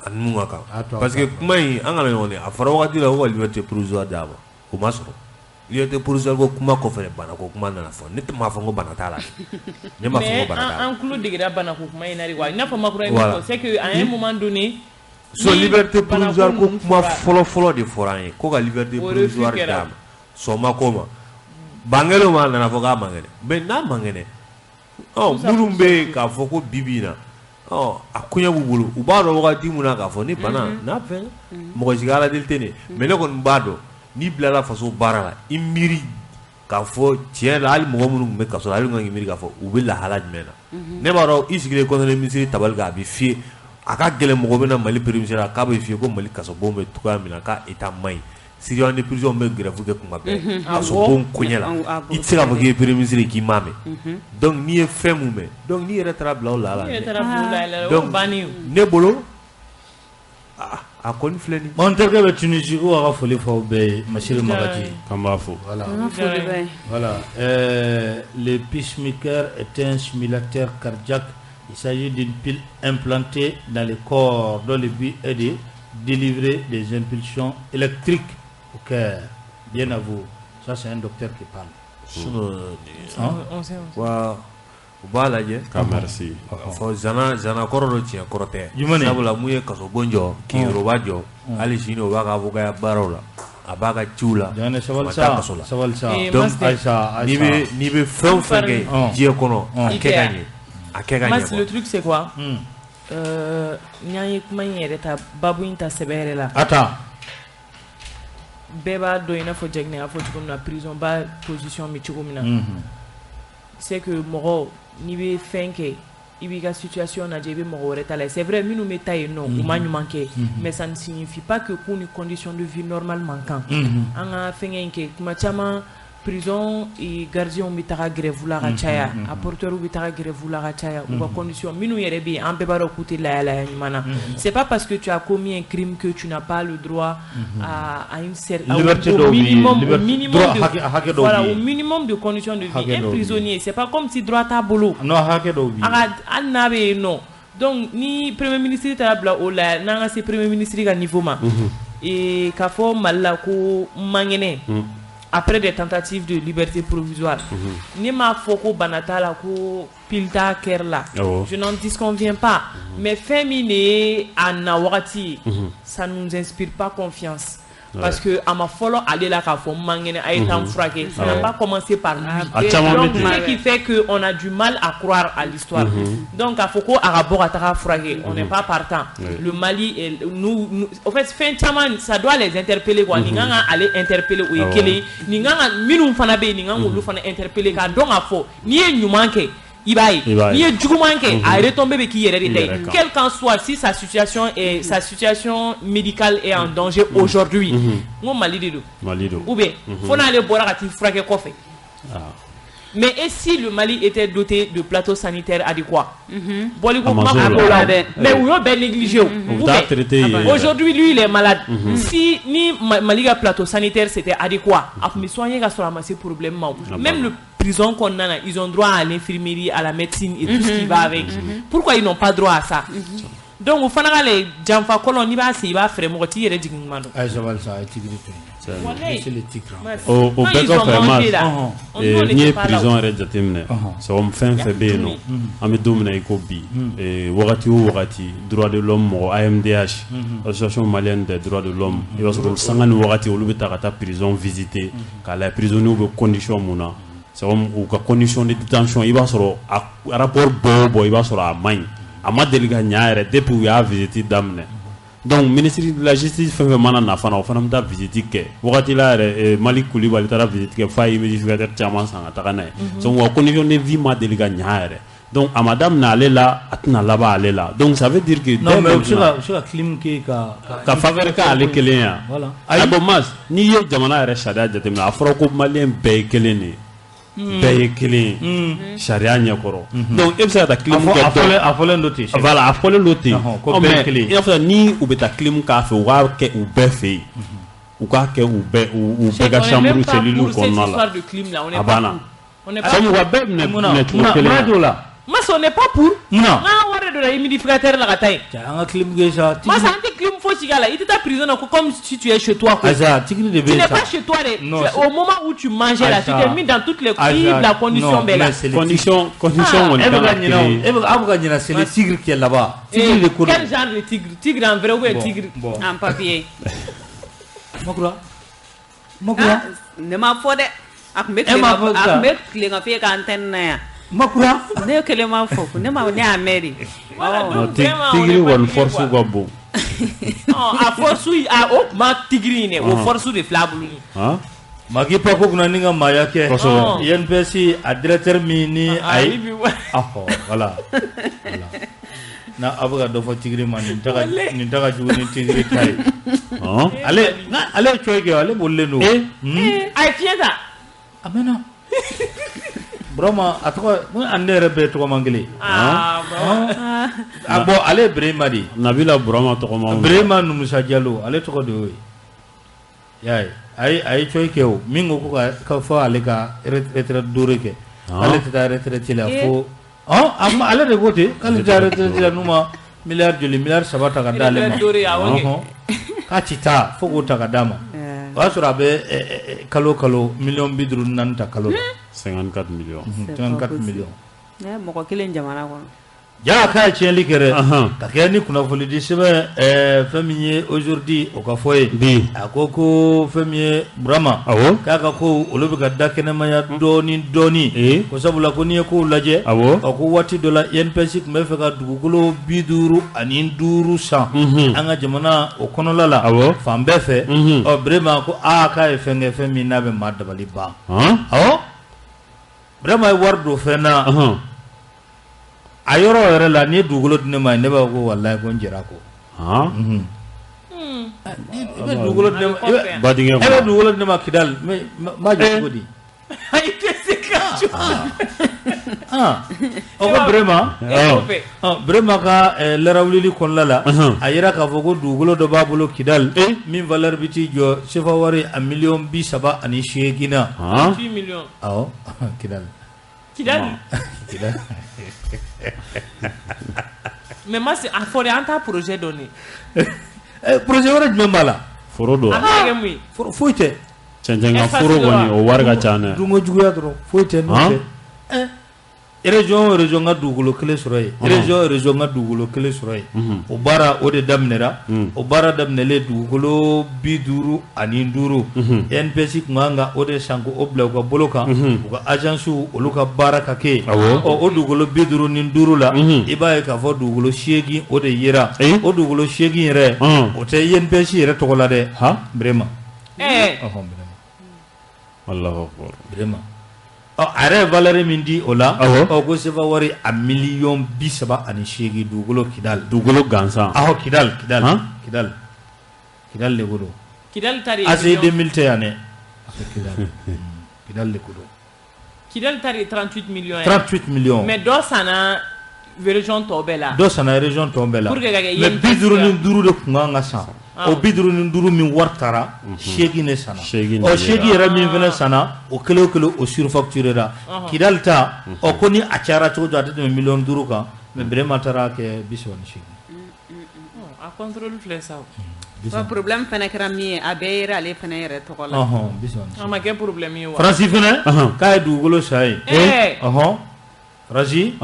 Ani mun ka kan. Parce que kuma in an kana ɲɔgɔn dɛ, a fɔra wagati la ko ka liberté provisoire d'a ma, o ma sɔrɔ. Liberté provisoire ko kuma kɔfɛ bana ko kuma nana fɔ. Ne m'a fɔ ko bana t'a la. Ne m'a fɔ ko bana t'a la. Mais an tulo degera bana ko kuma in na de quoi. I n'a fɔ Macron ye min fɔ, c'est que à un moment donné. So liberté provisoire ko kuma fɔlɔ fɔlɔ de fɔra an ye ko ka liberté provisoire d'a ma, sɔn ma k'o ma, bankɛnɛ ma nana fɔ k'a man kɛnɛ, mais n'a man kɛnɛ, ɔ minnu bɛ yen k'a fɔ ko bi bi in na, ɔ a koɲɛ b'u bolo, u b'a dɔn wagati min na k'a fɔ ni bana n'a fɛn mɔgɔ si ka ala deli tɛ ne, mais ne kɔni b'a dɔn n'i bilala faso baara la, i miiri k'a fɔ tiɲɛ la hali mɔgɔ minnu tun bɛ kaso la, hali kan k'i miiri k'a fɔ u bɛ lahala jumɛn na, ne b'a dɔn i sigilen conseil ministre tabali kan a bɛ f'i ye. A ka gɛlɛn mɔgɔ bɛ na Mali premier ministre la k'a bɛ f'i ye ko Mali kasobon bɛ cogoya min na k'a état man ɲi, surveillant de prison bɛ grève kɛ kuma bɛɛ kasobon koɲɛ la, i tɛ se k'a fɔ k'i ye premier ministre k'i m'a mɛn. Donc n'i ye fɛn mun mɛn, donc n'i yɛrɛ taara bila o la donc ne bolo a kɔni filɛ nin. N terikɛ bɛ Tunisie ko a ka foli fɔ aw bɛɛ ye, Masiri Magaji. K'an b'a fo. Voilà. Voilà. Le pacemaker est un simulateur cardiaque. Il s'agit d'une pile implantée dans le corps dont le but est de délivrer des impulsions électriques au cœur. Bien à vous. Ça, c'est un docteur qui parle. Sinon, wa U b'a lajɛ ka merci fɔ zana kɔrɔ dɔ tiɲɛ kɔrɔ tɛ sabula mun ye kasobon jɔ Keyoroba jɔ hali sini o b'a ka avocat baaraw la a b'a ka ciw la sabali sa sabali sa donc n'i bɛ fɛn o fɛn kɛ diɲɛ kɔnɔ a kɛ ka ɲɛ a kɛ ka ɲɛ. Mas le truc c'est quoi? N'an ye kuma in yɛrɛ ta babu in ta sɛbɛ yɛrɛ la. A ta. Bɛɛ b'a dɔn i n'a fɔ Jaginɛ y'a fɔ cogo min na prison ba position bɛ cogo min na. C'est que mɔgɔ n'i bɛ fɛn kɛ i b'i ka situation lajɛ i bɛ mɔgɔ wɛrɛ ta lajɛ. C'est vrai minnu bɛ taa yen nɔ u ma ɲuman kɛ mais ça ne signifie pas que k'u ni condition de vie normale man kan. An ka fɛnkɛ in kɛ kuma caman prison gardien bɛ taga grève la ka caya a porteur bɛ taga grève la ka caya u ka condition minnu yɛrɛ bɛ yen an bɛɛ b'a dɔn k'u tɛ lahalaya ɲuman na. C'est pas parce que tu as commis un crime que tu n'as pas le droit à une certaine au minimum de voilà au minimum de conditions de vie. Un prisonnier c'est pas comme si droit t'a bolo. Non hakɛ dɔw bɛ yen. A ka hali n'a bɛ yen nɔ donc ni premier ministre taara bila o la n'an ka se premier ministre ka niveau ma et k'a fɔ Mali la ko man kɛnɛ. Après des tentatives de liberté provisoire, ne m'a fɔ ko bana t'a la ko pile t'a kɛra la, je n'en disconviens pas, mais fɛn min de ye a na wagati ye, ça nous inspire pas confiance. Parce que a ma fɔlɔ ale la k'a fɔ man kɛnɛ a ye taa n furakɛ, ça n'a pas commencé par lui. Donc ce qui fait que on a du mal à croire à l'histoire. Donc k'a fɔ ko a ka bɔ ka taga furakɛ, on n'est pas partant. Le Mali est, nous en fait fɛn caman ça doit les interpeller quoi. Nin kan ka ale interpeller o ye kelen ye, nin kan ka minnu fana bɛ yen nin kan k'olu fana interpeller k'a dɔn k'a fɔ n'i ye ɲuman kɛ i b'a ye, n'i ye juguman kɛ a retombée bɛ k'i yɛrɛ de ta ye. Quel qu'en soit si sa situation médicale est en danger aujourd'hui, n ko Mali de don. Mali don. Ou bien fo n'ale bɔra ka t'i furakɛ kɔfɛ. Mais et si le Mali était doté de plateaux sanitaires adéquats? Bɔli ko kuma b'o la dɛ, mais u y'o bɛɛ négligé o. Aujourd'hui lui il est malade. Si ni Mali ka plateau sanitaire c'était adéquat, a tun bɛ soigner ka sɔrɔ a ma se problème ma o. Même le prison qu'on a, ils ont droit à l'infirmerie, à la médecine et tout ce qui va avec. Pourquoi ils n'ont pas droit à ça? Donc, au fana ka le janfa kɔlɔn n'i b'a sen i b'a fɛrɛ mɔgɔ t'i yɛrɛ jigin kuma dɔn. Ayi sabali sa a ye tigiri to yen. C'est le tigre. O bɛɛ kɔfɛ Mas, n'i ye prison yɛrɛ jateminɛ, c'est comme fɛn fɛn bɛ yen nɔ, an bɛ don min na i ko bi, wagati o wagati droit de l'homme mɔgɔ AMDH, Association malienne des droits de l'homme, i b'a sɔrɔ sanga ni wagati olu bɛ taa ka taa prison visiter k'a lajɛ prisonniers bɛ condition mun na. C'est comme u ka condition de détention i b'a sɔrɔ a rapport bɔ o bɔ i b'a sɔrɔ a man ɲi. A ma deli ka ɲa yɛrɛ depuis u y'a visite daminɛ. Donc ministre de la justice fɛn fɛn mana na fana o fana bɛ taa visite kɛ wagati la yɛrɛ Mali Kulibali taara visite kɛ f'a ye humidificateur caman san ka taga n'a ye. Donc u ka condition de vie ma deli ka ɲa yɛrɛ. Donc a ma daminɛ ale la a tɛna laban ale la. Donc ça veut dire que non mais u bɛ se ka clim kɛ ka faveur kɛ ale kelen yan. Ayi bon Mas n'i ye jamana yɛrɛ sariya jateminɛ a fɔra ko malien bɛɛ ye kelen de ye. Bɛɛ ye kelen ye sariya ɲɛkɔrɔ. Donc e bɛ se ka taa clim kɛ a fɔlen don ten. Voilà a fɔlen don ten. Ko bɛɛ ye kelen ye. I n'a fɔ ni u bɛ taa clim k'a fɛ u k'a kɛ u bɛɛ fɛ yen. U k'a kɛ u bɛɛ ka chambre cellule kɔnɔna la. A banna. Comme u ka bɛɛ minɛ cogo kelen na. Mas on n'est pas pour. Non. N'an ka wari de donna humidificateur la ka taa yen. An ka clim kɛ sa. Mas an tɛ clim fosi k'a la i tɛ taa prison na ko comme si tu es chez toi quoi. Aïssa tigre de bɛ yen Tu n'es pas chez toi dɛ. Au moment où tu mangeais là, tu t'es mis dans toutes les la condition bɛɛ la. Condition kɔni kan ka créer. E bɛ aw bɛ ka ɲinɛ c'est le tigre qui est là-bas. Tigre de ko don. Quel genre de tigre? Tigre en vrai ou bien tigre en papier? Makura. Makura. Ne m'a fɔ dɛ. A tun bɛ tilen ka f'e ka antenne na yan. Makura ne kelen ma fɔ ne ma ne y'a mɛn de. Tigiri kɔni force ka bon. A force a o kuma tigiri in dɛ o force de filɛ a bolo ni. Maki pa ko kunna ni ka maaya kɛ. Kosɛbɛ. INPS a directeur min ni a ye. Voilà. Na aw bɛ ka dɔ fɔ tigiri ma nin ta ka jugu ni tigiri ta ye. Ale ye coyi kɛ ale bolilen don. A ye fiɲɛ ta. A mɛnna. Burama a tɔgɔ ani ne yɛrɛ bɛɛ tɔgɔ man kelen. A bon ale ye Birema de ye. Nabila Burama tɔgɔ man. Birema Numusa Jalo ale tɔgɔ de y'o ye. I y'a ye a ye coyi kɛ o min ko ko fɔ ale ka retraite dorée kɛ. Ale tɛ taa retraite la fo ale de ko ten k'ale tɛ taa retraite la n'u ma miliyari joli miliyari 3 ta ka d'ale ma. K'a ti taa fo k'o ta ka d'a ma. O y'a sɔrɔ a bɛ kalo kalo miliyɔn 54 ta kalo la. 54 millions. 54 millions. Mɔgɔ kelen jamana kɔnɔ. Ja k'a ye tiɲɛli kɛ dɛ, ka kɛ ni kunnafonidi sɛbɛn fɛn min ye aujourd'hui o ka fɔ ye bi, a ko ko fɛn min ye Burama, awɔ, k'a ka ko olu bɛ ka da kɛnɛmaya dɔɔni dɔɔni, ko sabula ko n'i ye kow lajɛ, awɔ, ko waati dɔ la INPS tun bɛ fɛ ka dugukolo 55 san an ka jamana o kɔnɔla la, awɔ, fan bɛɛ fɛ, ɔ Burama ko aa k'a ye fɛn kɛ fɛn min n'a bɛ maa dabali ban, awɔ, Burama ye wari don fɛn na. A yɔrɔ yɛrɛ la n'i ye dugukolo di ne ma ne b'a fɔ ko walayi ko n jɛra kɔ. I bɛ dugukolo di ne ma, e bɛ dugukolo di ne ma Kidali, n b'a jɔ cogo di? I tɛ se ka jɔ. O ko Burama, Burama ka larawulili kɔnɔna la, a yira k'a fɔ ko dugukolo dɔ b'a bolo Kidali min valeur bɛ t'i jɔ CFA wari a miliyɔn 38 na. 38 millions. Awɔ, Kidali. Kidali. Kidali. Mais moi, c'est a fɔra an t'a projet dɔn de. Projet wɛrɛ jumɛn b'a la? Foro don. A bɛ kɛ mun ye? Foyi tɛ. Cɛncɛn ka foro kɔni o wari ka ca dɛ. Dunko juguya dɔrɔn foyi tɛ n'o tɛ. Région o région ka dugukolo kelen sɔrɔ yen, région o région ka dugukolo kelen sɔrɔ yen. O baara o de daminɛra, o baara daminɛlen dugukolo 55 INPS tun kan ka o de san k'o bila u ka bolo kan, u ka agence olu ka baara ka kɛ yen. Ɔ o dugukolo 55 la, i b'a ye k'a fɔ dugukolo 8 o de yera. O dugukolo 8 yɛrɛ, o tɛ INPS yɛrɛ tɔgɔ la dɛ. Vraiment. Allahu akbar. Vraiment. A yɛrɛ ye valeur min di o la, ɔ ko CFA wari a miliyɔn 38 dugukolo Kidali. Dugukolo gansan. Awɔ, Kidali, Kidali, Kidali. Kidali de ko don. Kidali ta de ye. ACI 2000 tɛ yan dɛ. Kidali. Kidali de ko don. Kidali ta de ye 38 millions ye. 38 millions. Mais dɔ sanna région tɔ bɛɛ la. Dɔ sanna région tɔ bɛɛ la. Pour que ka kɛ mais 55 de tun kan ka san. O 55 min wari taara, 8 de sanna. Ɔ 8 yɛrɛ min fana sanna, o kelen o kelen o surfacturé la. Kidali ta, ɔ ko ni a cayara cogo o cogo a tɛ tɛmɛ miliyɔn 5 kan, mais Burama taara kɛ 38. A contrôle filɛ sa o. Bon problème fana kɛra min ye, a bɛɛ yera ale fana yɛrɛ tɔgɔ la. Ɔhɔn, A ma kɛ problème ye wa? Faransi fana, k'a ye dugukolo san yen. Ɔhɔn, Faransi,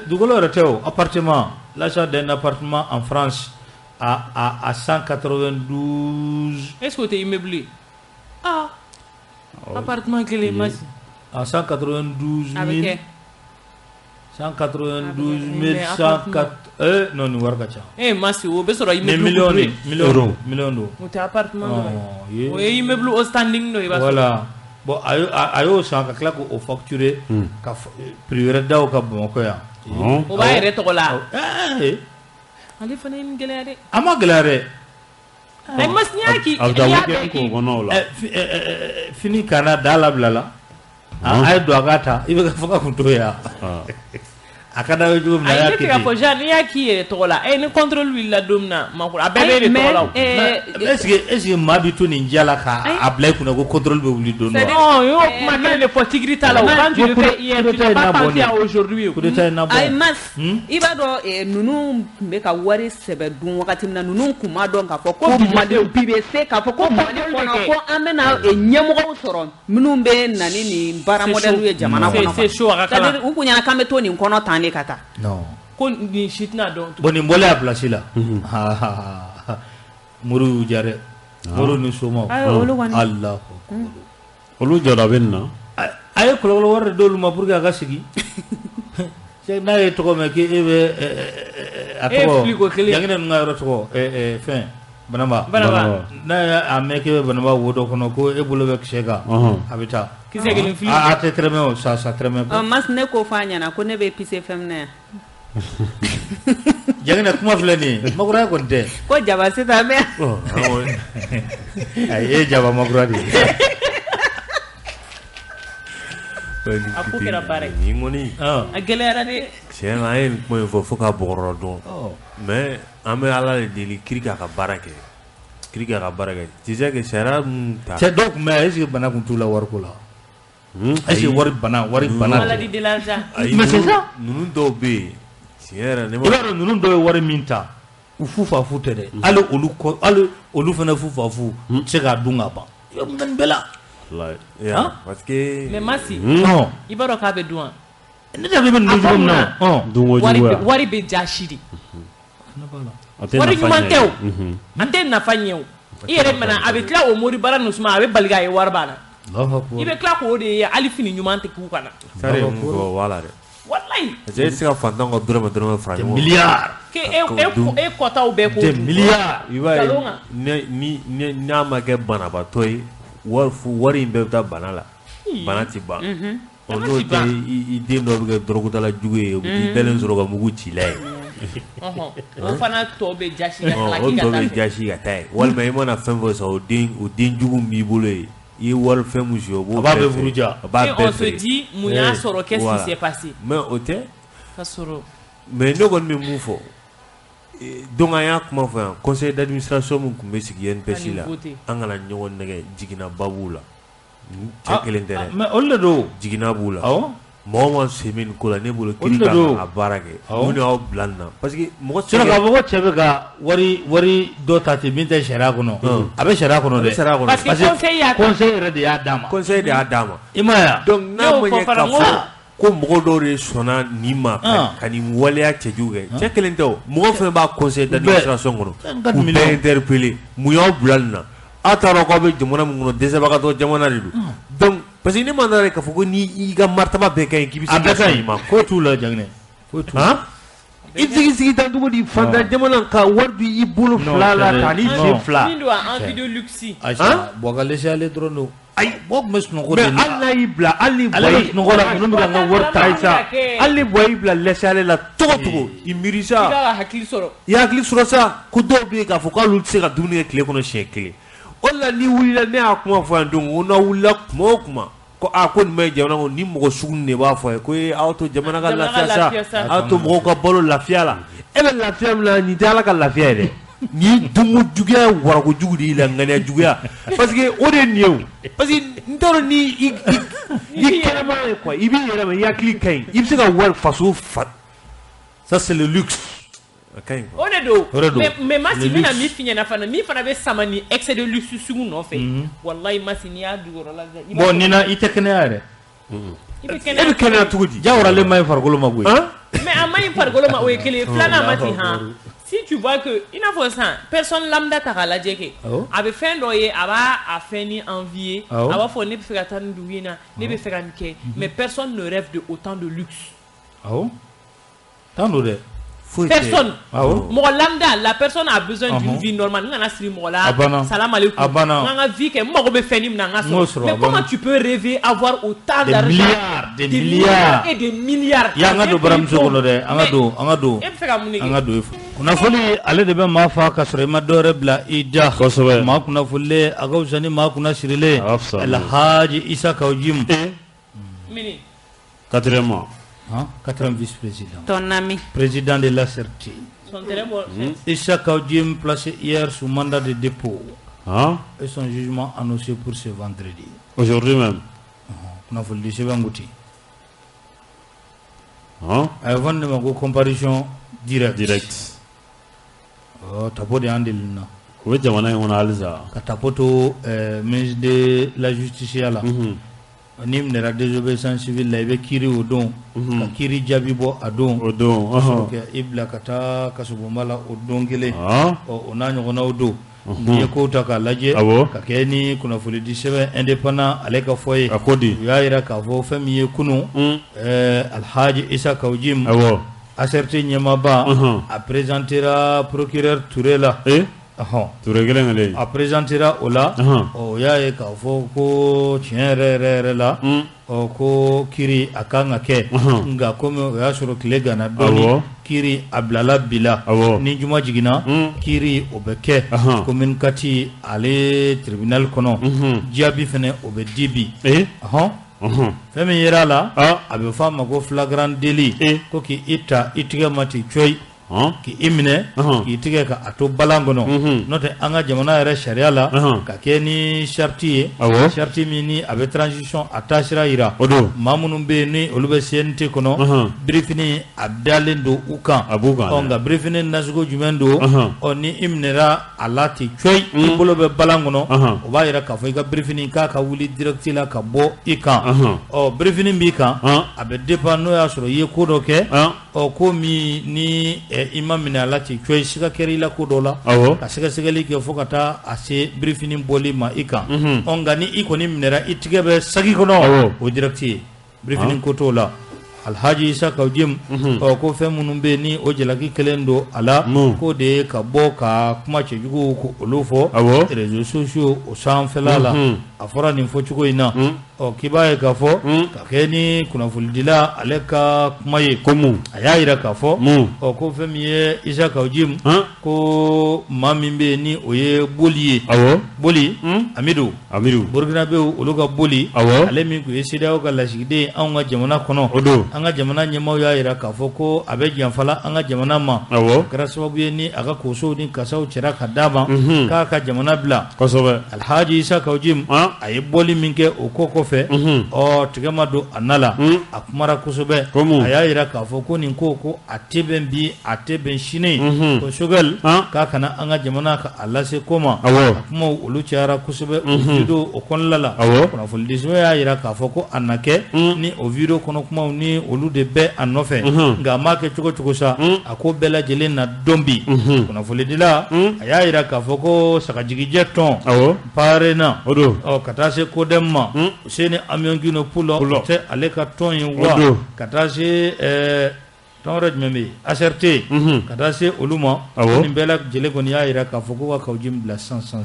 dugukolo yɛrɛ tɛ o, appartement, l'achat d'un appartement en France à 192. Est-ce que tu es immeuble? Ah, appartement kelen ma. À 192 000. 192 104. Non, nin wari ka ca. Masi, o bɛ sɔrɔ immeuble. Million million don. O tɛ appartement dɔrɔn ye. O ye immeuble au standing dɔ ye i b'a sɔrɔ. Voilà. Bon, a y'o san ka tila k'o facturer ka prix wɛrɛ da o kan Bamakɔ yan. O b'a yɛrɛ tɔgɔ la. Ale fana ye nin gɛlɛya dɛ. A ma gɛlɛya dɛ. Ayi Masi, n'i y'a k'i. A bɛ taa weekend k'o kɔnɔ o la. Fini kana da labila la. A ye don a k'a ta i bɛ ka fɔ ka kun to yan. A ka d'a ye cogo min na a y'a kɛ ten. Ayi ne tɛ k'a fɔ genre n'i y'a k'i yɛrɛ tɔgɔ la ni contrôle wulila don min na Makura a bɛɛ b'e de tɔgɔ la o. Est-ce que maa bɛ to nin diya la k'a bila i kunna ko contrôle bɛ wuli don dɔ wa? Non, y'o kuma kelen de fɔ tigiri t'a la o. Quand tu le fais hier, tu n'as pas pensé à aujourd'hui. Coup d'état ye na bɔ. Ayi Mas, i b'a dɔn ninnu tun bɛ ka wari sɛbɛ dun wagati min na ninnu tun m'a dɔn k'a fɔ ko Mali bi bɛ se k'a fɔ ko Mali kɔnɔ ko an bɛna ɲɛmɔgɔw sɔrɔ minnu bɛ na ni nin baara modèle ye jamana kɔnɔ. C'est chaud a ka kalan. C'est à dire u kun ɲɛna k'an bɛ to nin kɔnɔ tan de ka taa. Non. Ko nin si tɛna dɔn. Bon nin bɔlen a place la. Moriw y'u diya dɛ. Moriw ni somaw. Alahu akubaru. Olu jɔda bɛ nin na. A ye kɔlɔlɔ wari de d'olu ma pour que a ka sigi. N'a ye tɔgɔ mɛn k'e bɛ a tɔgɔ Janginɛ ninnu ka yɔrɔ tɔgɔ fɛn Banaba. N'a y'a mɛn k'e bɛ Banaba wo dɔ kɔnɔ ko e bolo bɛ kisɛ kan a bɛ taa. Kisɛ kelen fili. A tɛ tɛrɛmɛ o sa tɛrɛmɛ. Mas ne ko f'a ɲɛna ko ne bɛ pise fɛn min na yan. Janginɛ kuma filɛ nin ye Makuraya kɔni tɛ. Ko jaba sisan bɛ. Ayi e ye jaba Makura de ye. A ko kɛra baara ye. Nin kɔni. A gɛlɛyara dɛ. Tiɲɛ na an ye nin kuma in fɔ fo ka bɔgɔrɔ dɔn. Mais an bɛ Ala de deli kiri k'a ka baara kɛ. Kiri k'a ka baara kɛ. Tu sais que sariya mun ta. Cɛ dɔw tun bɛ yan est ce que bana tun t'u la wariko la? Est ce que wari bana. Maladie de l'argent. Mais c'est ça. Ninnu dɔw bɛ yen. Tiɲɛ yɛrɛ ne ma. I b'a dɔn ninnu dɔw ye wari min ta u fu fa fu tɛ dɛ. Hali olu fana fu fa fu tɛ se k'a dun ka ban. I bɛ nin bɛɛ la. Parce que. Mais Masi. I b'a dɔn k'a bɛ dun wa? Ne t'a dɔn i bɛ nin dun cogo min na o. Wari bɛ jasi de. Wari ɲuman tɛ o. An tɛ nafa ɲɛ o. I yɛrɛ mana a bɛ tila o moribara ninnu suma a bɛ bali k'a ye wari b'a la. I bɛ tila k'o de ye hali fini ɲuman tɛ k'u kana. Sari ye mun fɔ wala dɛ. Walayi. Parce que e tɛ se ka fantan ka dɔrɔmɛ dɔrɔmɛ fara ɲɔgɔn kan. Milliards. E kɔtaw bɛɛ k'o dun. Milliards. I b'a ye ni n'a ma kɛ banabaatɔ ye wari in bɛɛ bɛ taa bana la. Bana tɛ ban. Ɔ n'o tɛ i den dɔ bɛ kɛ dɔrɔgutala jugu ye o bɛ t'i dalen sɔrɔ ka mugu ci la ye. O fana tɔ bɛ jasi ka taa. O tɔ bɛ jasi ka taa ye walima i mana fɛn fɛn san o den jugu min b'i bolo ye i ye wari fɛn min sɔrɔ o b'o bɛɛ feere. A b'a bɛɛ feere. Et on se dit mun y'a sɔrɔ qu'est-ce qui s'est passé. Mais o tɛ. Ka sɔrɔ. Mais ne kɔni bɛ mun fɔ donc an y'a kuma fɔ yan conseil d'administration min tun bɛ sigi INPS la an kana ɲɔgɔn nɛgɛ jiginnaba b'u la. Cɛ kelen tɛ dɛ. Mais olu de don. Jiginna b'u la. Awɔ. Mɔgɔ ma sen bɛ nin ko la ne bolo kiiri kan ka baara kɛ mun y'aw bila nin na parce que mɔgɔ tɛ se k'a fɔ ko cɛ bɛ ka wari dɔ ta ten min tɛ sariya kɔnɔ a bɛ sariya kɔnɔ dɛ parce que conseil yɛrɛ de y'a d'a ma conseil de y'a d'a ma i m'a ye wa donc n'a ma ɲɛ k'a fɔ ko mɔgɔ dɔw de sɔnna nin ma ka nin waleya cɛjugu kɛ cɛ kelen tɛ o mɔgɔ fɛn b'a conseil d'administration kɔnɔ k'u bɛɛ interpeller mun y'aw bila nin na aw t'a dɔn k'aw bɛ jamana min kɔnɔ dɛsɛbagatɔ jamana de don donc parce que ne ma dara k'a fɔ ko ni i ka martaba bɛɛ ka ɲi k'i bɛ se ka sɔn ma ko t'u la Jaginɛ foyi t'u la i bɛ se k'i sigi tan cogo di fantan jamana ka wari di i bolo fila la k'a n'i sen fila min don a envie de luxe Ayisa Buwa ka laisser aller dɔrɔn don ayi Buwa tun bɛ sunɔgɔ de mais hali n'a y'i bila hali ni ale bɛ sunɔgɔ la ninnu bɛ ka n ka wari ta Ayisa hali ni Buwa y'i bila laisser aller la cogo cogo i miiri sa i ka hakili sɔrɔ i hakili sɔrɔ sa ko dɔw bɛ yen k'a fɔ k'olu tɛ se ka dumuni kɛ tile kɔnɔ siɲɛ kelen o de la n'i wulila ne y'a kuma fɔ yan don ko n'aw wulila kuma o kuma ko aa ko nin bɛ jamana kɔnɔ ni mɔgɔ sugu de b'a fɔ a ye ko ee aw to jamana ka lafiya sa aw to mɔgɔw ka balo lafiya la e bɛ lafiya min na nin tɛ Ala ka lafiya ye dɛ nin ye dunko juguya warako jugu de y'i la ŋaniya juguya parce que o de ye nin ye o parce que n t'a dɔn ni i kɛnɛma ye quoi i b'i yɛrɛ ma i hakili ka ɲi i bɛ se ka wari faso fa ça c'est le luxe. O de don mais Masi n bɛna min f'i ɲɛna fana min fana bɛ sama ni excès de luxe sugu nɔfɛ walahi Masi n'i y'a jukɔrɔla bon nin na i tɛ kɛnɛya yɛrɛ i bɛ kɛnɛya e bɛ kɛnɛya cogo di jaworalen ma ɲi farikolo ma koyi mais a ma ɲi farikolo ma o ye kelen ye filanan ma ten han si tu vois que i n'a fɔ sisan personne lambda ta k'a lajɛ kɛ a bɛ fɛn dɔ ye a b'a a fɛn ni envier a b'a fɔ ne bɛ fɛ ka taa nin dugu in na ne bɛ fɛ ka nin kɛ mais personne ne rêve de autant de luxe awɔ tan don dɛ. Personne. Mɔgɔ lambda, la personne a besoin d'une vie normale. N kana siri mɔgɔ la. Salam alaikum. N ka vie kɛ, n mago bɛ fɛn min na n ka sɔrɔ. Mais comment tu peux rêver avoir autant d'argent? Des milliards, des milliards et des milliards. Ya an ka don baramuso kɔnɔ dɛ, an ka don, an ka don. E bɛ fɛ ka mun de kɛ? An ka don. Kunnafoni ale de bɛ maa fa ka sɔrɔ i ma dɔ wɛrɛ bila i da. Kosɛbɛ. Maa kunnafonilen a ka fisa ni maa kunna sirilen. A ka fisa. Alhaji Isa Kawu Jim. Mini. Quatrièmement. Hein? Quatrième vice-président. Ton ami. Président de l'ACRT. Issa Kaou Djim placé hier sous mandat de dépôt. Hein? Et son jugement annoncé pour ce vendredi. Aujourd'hui même. On a fait le sɛbɛn. Hein? Avant de ma comparution directe. Direct. Oh, tapo de andel na. O jamana in kɔnɔ halisa. Ka tapo to ministre de la justice la. Ni minɛra désobéissance civile la i bɛ kiiri o don ka kiiri jaabi bɔ a don o don i bila ka taa kasobonba la o don kelen ɔ o n'a ɲɔgɔnnaw don n'i ye kow ta k'a lajɛ ka kɛ ni kunnafonidi sɛbɛn indépendant ale ka fɔ ye a ko di u y'a jira k'a fɔ fɛn min ye kunun Alhaji Isa Kawu Jim ACRT ɲɛmaaba a présentera procureur Touré la Touré kelen kelen a présentera o la o y'a ye k'a fɔ ko tiɲɛ yɛrɛ yɛrɛ yɛrɛ la ɔ ko kiiri a kan ka kɛ nka komi o y'a sɔrɔ tile ganna dɔɔni kiiri a bilala bi la ni juma jiginna kiiri o bɛ kɛ commune 4 ale tribunal kɔnɔ jaabi fɛnɛ o bɛ di bi fɛn min yera a la a bɛ fɔ a ma ko flagrant délit ko k'i ta i tigɛ ma ten coyi. K'i minɛ k'i tigɛ ka a to balan kɔnɔ, n'o tɛ an ka jamana yɛrɛ sariya la ka kɛ ni charte ye, charte min ni a bɛ transition a taasira jira, maa minnu bɛ yen ni olu bɛ CNT kɔnɔ, birifini a dalen don u kan, a b'u kan. Ɔ nka birifini nasugu jumɛn don? Ɔ ni i minɛra a la ten coyi, i bolo bɛ balan kɔnɔ, o b'a jira k'a fɔ i ka birifini k'a ka wuli direct la ka bɔ i kan. Ɔ birifini b'i kan, a bɛ dépend n'o y'a sɔrɔ i ye ko dɔ kɛ. Ɔ ko min ni i ma minɛ a la ten coyi, siga kɛra i la ko dɔ la, ka sɛgɛsɛgɛli kɛ fo ka taa a se birifini bɔli ma i kan. Ɔ nka ni i kɔni minɛra, i tigɛ bɛ saki kɔnɔ, o direct ye, birifini ko t'o la. Alhaji Isa Kawu Jim, ɔ ko fɛn minnu bɛ yen ni o jalaki kelen don a la, k'o de ye ka bɔ ka kuma cɛjuguw ko olu fɔ réseaux sociaux o sanfɛla la. A fɔra nin fɔcogo in na. Ɔ k'i b'a ye k'a fɔ ka kɛ ni kunnafonidila ale ka kuma ye, ko a y'a jira k'a fɔ ɔ ko fɛn min ye Isa Kawu Jim, ko maa min bɛ yen ni o ye Boli ye, Boli Amidu, Burukinabew olu ka Boli, ale min tun ye CEDEAO ka lasigiden ye anw ka jamana kɔnɔ, an ka jamana ɲɛmaaw y'a jira k'a fɔ ko a bɛ janfala an ka jamana ma, o kɛra sababu ye ni a ka kosow ni kasaw cɛra ka d'a ma k'a ka jamana bila. Kosɛbɛ. Alhaji Isa Kawu Jim, a ye bɔli min kɛ o ko kɔfɛ, ɔ tigɛ ma don a na la, a kumara kosɛbɛ. A y'a jira k'a fɔ ko nin ko a tɛ bɛn bi, a tɛ bɛn sini, ko Choguel k'a kana an ka jamana ka a lase ko ma. A kumaw olu cayara kosɛbɛ o vidéo o kɔnɔna la. Kunnafonidiso y'a jira k'a fɔ ko a na kɛ ni o vidéo kɔnɔ kumaw ni olu de bɛ a nɔfɛ, nka a m'a kɛ cogo cogo sa, a ko bɛɛ lajɛlen na dɔn bi. Kunnafonidila a y'a jira k'a fɔ ko sagajigijɛ tɔn PARENA, ɔ ka taa se CODEM ma, Useni Amion Pulo tɛ ale ka tɔn ye wa, ka taa se tɔn wɛrɛ jumɛn bɛ yen, ACRT, ka taa se olu ma. Nin bɛɛ lajɛlen kɔni y'a jira k'a fɔ ko ka Kawu Jim bila san ko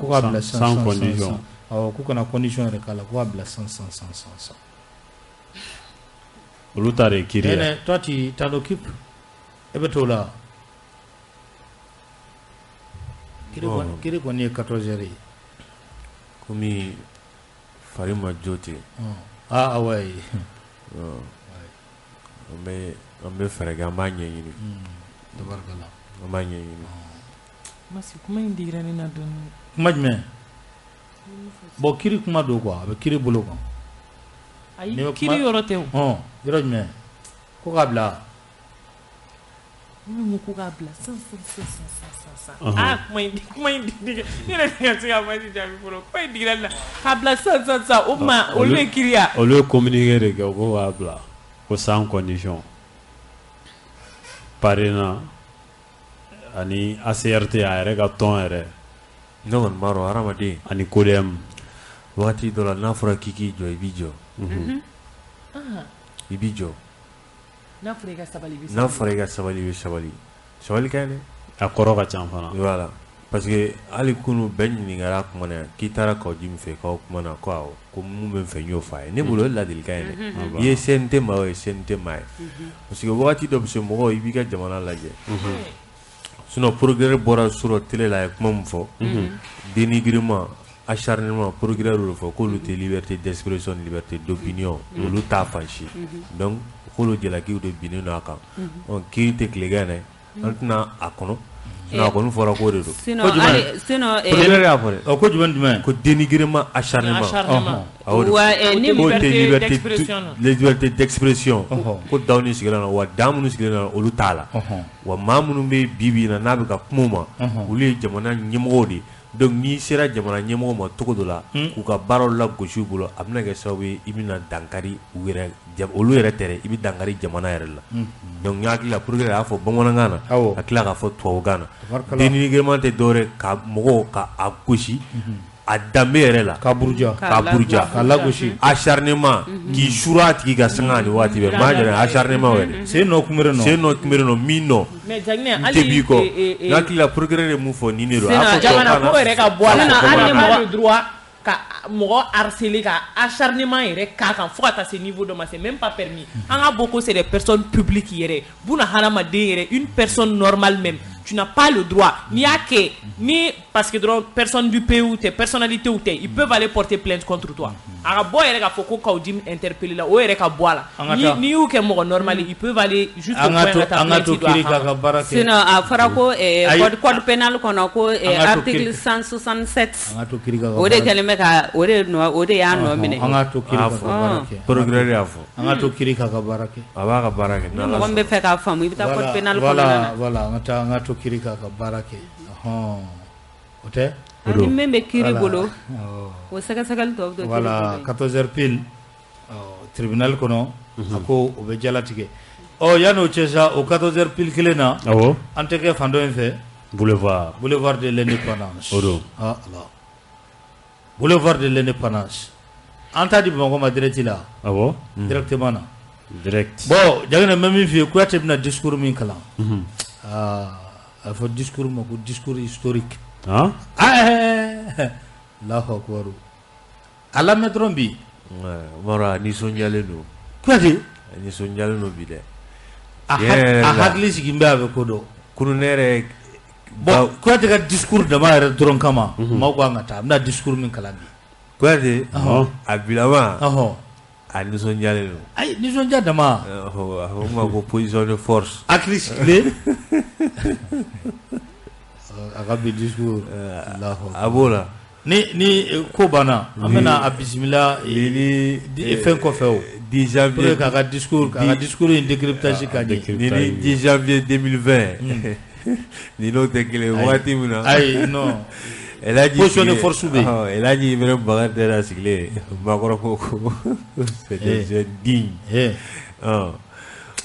k'a bila san condition, k'u kana condition yɛrɛ k'a la, ko k'a bila san. Olu ta de kiiri ye. Toi tu t'en occupes, e bɛ t'o la. Kiri kɔni ye 14 heures ye. Komi fari ma jo ten. Ah ouais. An bɛ fɛɛrɛ kɛ, an b'a ɲɛɲini. Tabarikala. An b'a ɲɛɲini. Masi, kuma in digira ne na dɔɔni. Kuma jumɛn? Bon kiri kuma don quoi, a bɛ kiri bolo kan. Ayi, kiri yɔrɔ tɛ o. Yɔrɔ jumɛn? Ko k'a bila. Minnu ko k'a bila san. Ah, kuma in digira ne yɛrɛ tɛ ka se ka Masi jaabi fɔlɔ. Kuma in digira ne na k'a bila san, o tuma olu ye kiiri ya. Olu ye communiqué de kɛ ko k'a bila ko sans condition. PARENA ani ACRT a yɛrɛ ka tɔn yɛrɛ. Ne kɔni b'a dɔn hadamaden. Ani CODEM. Wagati dɔ la n'a fɔra k'i k'i jɔ, i b'i jɔ. I b'i jɔ. N'a fɔra i ka sabali, i bɛ sabali. N'a fɔra i ka sabali, i bɛ sabali. Sabali ka ɲi dɛ. A kɔrɔ ka ca fana. Voilà, parce que hali kunun bɛɛ ɲininkara kuma na k'i taara Kawu Jim fɛ k'aw kumana ko awɔ, ko mun bɛ n fɛ n y'o fɔ a ye. Ne bolo o ye ladilikan ye dɛ. I ye CNT maa o ye CNT maa ye. Parce que wagati dɔ bɛ se mɔgɔ i b'i ka jamana lajɛ. Sinon procureur bɔra surɔ télé la a ye kuma min fɔ. Dénigrement, acharnement, procureur y'o fɔ k'olu tɛ liberté d'expression, liberté d'opinion, olu t'a fan si. Donc k'olu jalakiw de binnen don a kan. Ɔ kiiri tɛ tilegan dɛ. An tɛna a kɔnɔ. Sinon a kɔni fɔra k'o de don. Sinon procureur y'a fɔ dɛ. Ɔ ko jumɛn? Ko dénigrement, acharnement. A y'o de fɔ. K'o tɛ liberté d'expression. Ko daw ni sigilen na wa dan minnu sigilen na olu t'a la. Wa maa minnu bɛ bi in na n'a bɛ ka kuma u ma, olu ye jamana ɲɛmɔgɔw de ye. Donc n'i sera jamana ɲɛmɔgɔ ma cogo dɔ la, k'u ka baaraw lagosi u bolo, a bɛna kɛ sababu ye i bɛna dankari u yɛrɛ, olu yɛrɛ tɛ dɛ, i bɛ dankari jamana yɛrɛ la. Donc n hakili la procureur y'a fɔ bamanankan na, ka tila k'a fɔ tubabukan na. Dénigrement tɛ dɔwɛrɛ ka mɔgɔw ka a gosi a danbe yɛrɛ la, ka buruja, ka lagosi, acharnement, k'i suru a tigi ka sanga ani waati bɛɛ. Maa jɛra acharnement yɛrɛ. Sen nɔ kunbere nɔ. Sen nɔ kunbere nɔ min nɔ. Mais Jaginɛ, hali tɛ b'i kɔ. N hakili la procureur ye mun fɔ nin de don. A y'a fɔ jamana ko yɛrɛ ka bɔ a la. Hali ni mɔgɔ droit ka mɔgɔ harceler, ka acharnement yɛrɛ k'a kan fo ka taa se niveau dɔ ma, c'est même pas permis. An ka bɔ ko c'est des personnes publiques yɛrɛ, buna hadamaden yɛrɛ, une personne normale même, tu n'as pas le droit. N'i y'a kɛ ni parce que dɔrɔn personne du pays ou tes personnalités ou tes, ils peuvent aller porter plainte contre toi. A ka bɔ yɛrɛ k'a fɔ ko Kaou Djim interpellé la, o yɛrɛ ka bɔ a la. N'i y'u kɛ mɔgɔ normal, ils peuvent aller jusqu'au point ka taa plainte don a kama. Sinon a fɔra ko code pénal kɔnɔ ko article 167 o de kɛlen bɛ ka o de nɔ o de y'a nɔ minɛ. An ka to kiri ka baara kɛ. Procureur y'a fɔ. An ka to kiri ka baara kɛ. A b'a ka baara kɛ. Ni mɔgɔ min bɛ fɛ k'a faamu i bɛ taa code pénal kɔnɔna na. Voilà, an ka taa an ka to kiri ka baara kɛ. Ɔhɔn. O tɛ? Ani min bɛ kiiri bolo o sɛgɛsɛgɛli tɔ bɛ to kiiri bolo. Voilà, 14h pile tribunal kɔnɔ a ko o bɛ jalatigɛ. Ɔ yan'o cɛ sa o 14h pile kelen na, awɔ, an tɛ kɛ fan dɔ in fɛ. Boulevard de l'Indépendance. O don. Ah Allah. Boulevard de l'Indépendance. An t'a di Bamakɔ ma direct la. Awɔ. Directement na. Direct. Bon, Jaginɛ n bɛ min f'i ye, Kuyate bɛna discours min kalan. Aa a fɔ discours ma ko discours historique. Ah, Allahu akbar. A lamɛn dɔrɔn bi. Umaru a nisɔndiyalen don. Kuyate. A nisɔndiyalen don bi dɛ. A hakili sigilen bɛ a bɛ ko dɔn. Kunun ne yɛrɛ. Bon, Kuyate ka discours dama yɛrɛ dɔrɔn kama. Maaw kan ka taa a bɛna discours min kalan bi. Kuyate. A bilama. A nisɔndiyalen don. Ayi nisɔndiya dama. A ko n ma ko position de force. Hakili sigilen. A ka bi discours. A b'o la. Ni ko banna an bɛna a bisimila fɛn kɔfɛ o. 10 janvier k'a ka discours k'a ka discours in décryptage ka ɲɛ. Ni 10 janvier 2020. Ni n'o tɛ kelen waati min na. Ayi non. Position de force bɛ yen. El Hadji Ibrahim Bakari Dera sigilen Makɔrɔ ko c'est des jeunes dignes.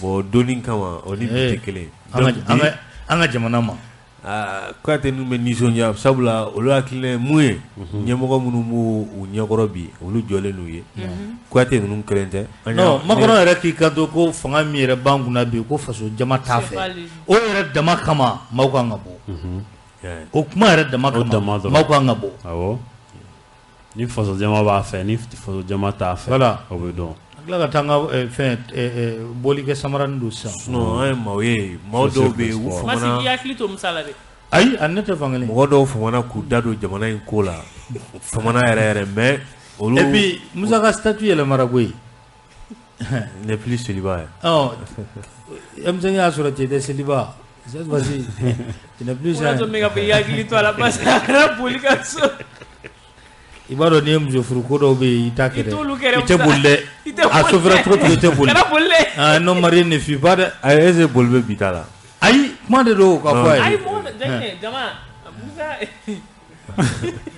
Bon donni kama o ni bi tɛ kelen. An ka jamana ma. Kuyate ninnu bɛ nisɔndiya sabula olu hakilina ye mun ye ɲɛmɔgɔ minnu b'u u ɲɛkɔrɔ bi olu jɔlen n'u ye Kuyate ninnu kelen tɛ. Non, Makɔrɔ yɛrɛ k'i kanto ko fanga min yɛrɛ b'an kunna bi ko faso jama t'a fɛ o yɛrɛ dama kama maaw kan ka bɔ. O kuma yɛrɛ dama kama maaw kan ka bɔ. Awɔ, ni faso jama b'a fɛ ni faso jama t'a fɛ. Voilà, o bɛ dɔn. An tila ka taa an ka fɛn bɔli kɛ samaranin don sisan. Sinon an ye maaw ye maaw dɔw bɛ yen u famana. Masi i hakili to Musa la dɛ. Ayi a ne tɛ fankelen. Mɔgɔ dɔw famana k'u da don jamana in ko la famana yɛrɛ yɛrɛ mais olu. Et puis Musa ka statut yɛlɛmara koyi. N'est plus célibat ye. Ɔ M5 y'a sɔrɔ cɛ tɛ célibat. Cette fois-ci tu n'es plus. O y'a sɔrɔ ne ka fɔ i hakili to a la parce que a kɛra boli ka so. I b'a dɔn n'i ye muso furu ko dɔw bɛ yen i t'a kɛ dɛ i tɛ boli dɛ a sofɛrɛ cogo cogo i tɛ boli. Kana boli dɛ. Ah non marié ne fuit pas dɛ. Ayi est ce que boli bɛ bi ta la. Ayi kuma de don ka fɔ a ye. Ayi mɔgɔ Jaginɛ jama Musa.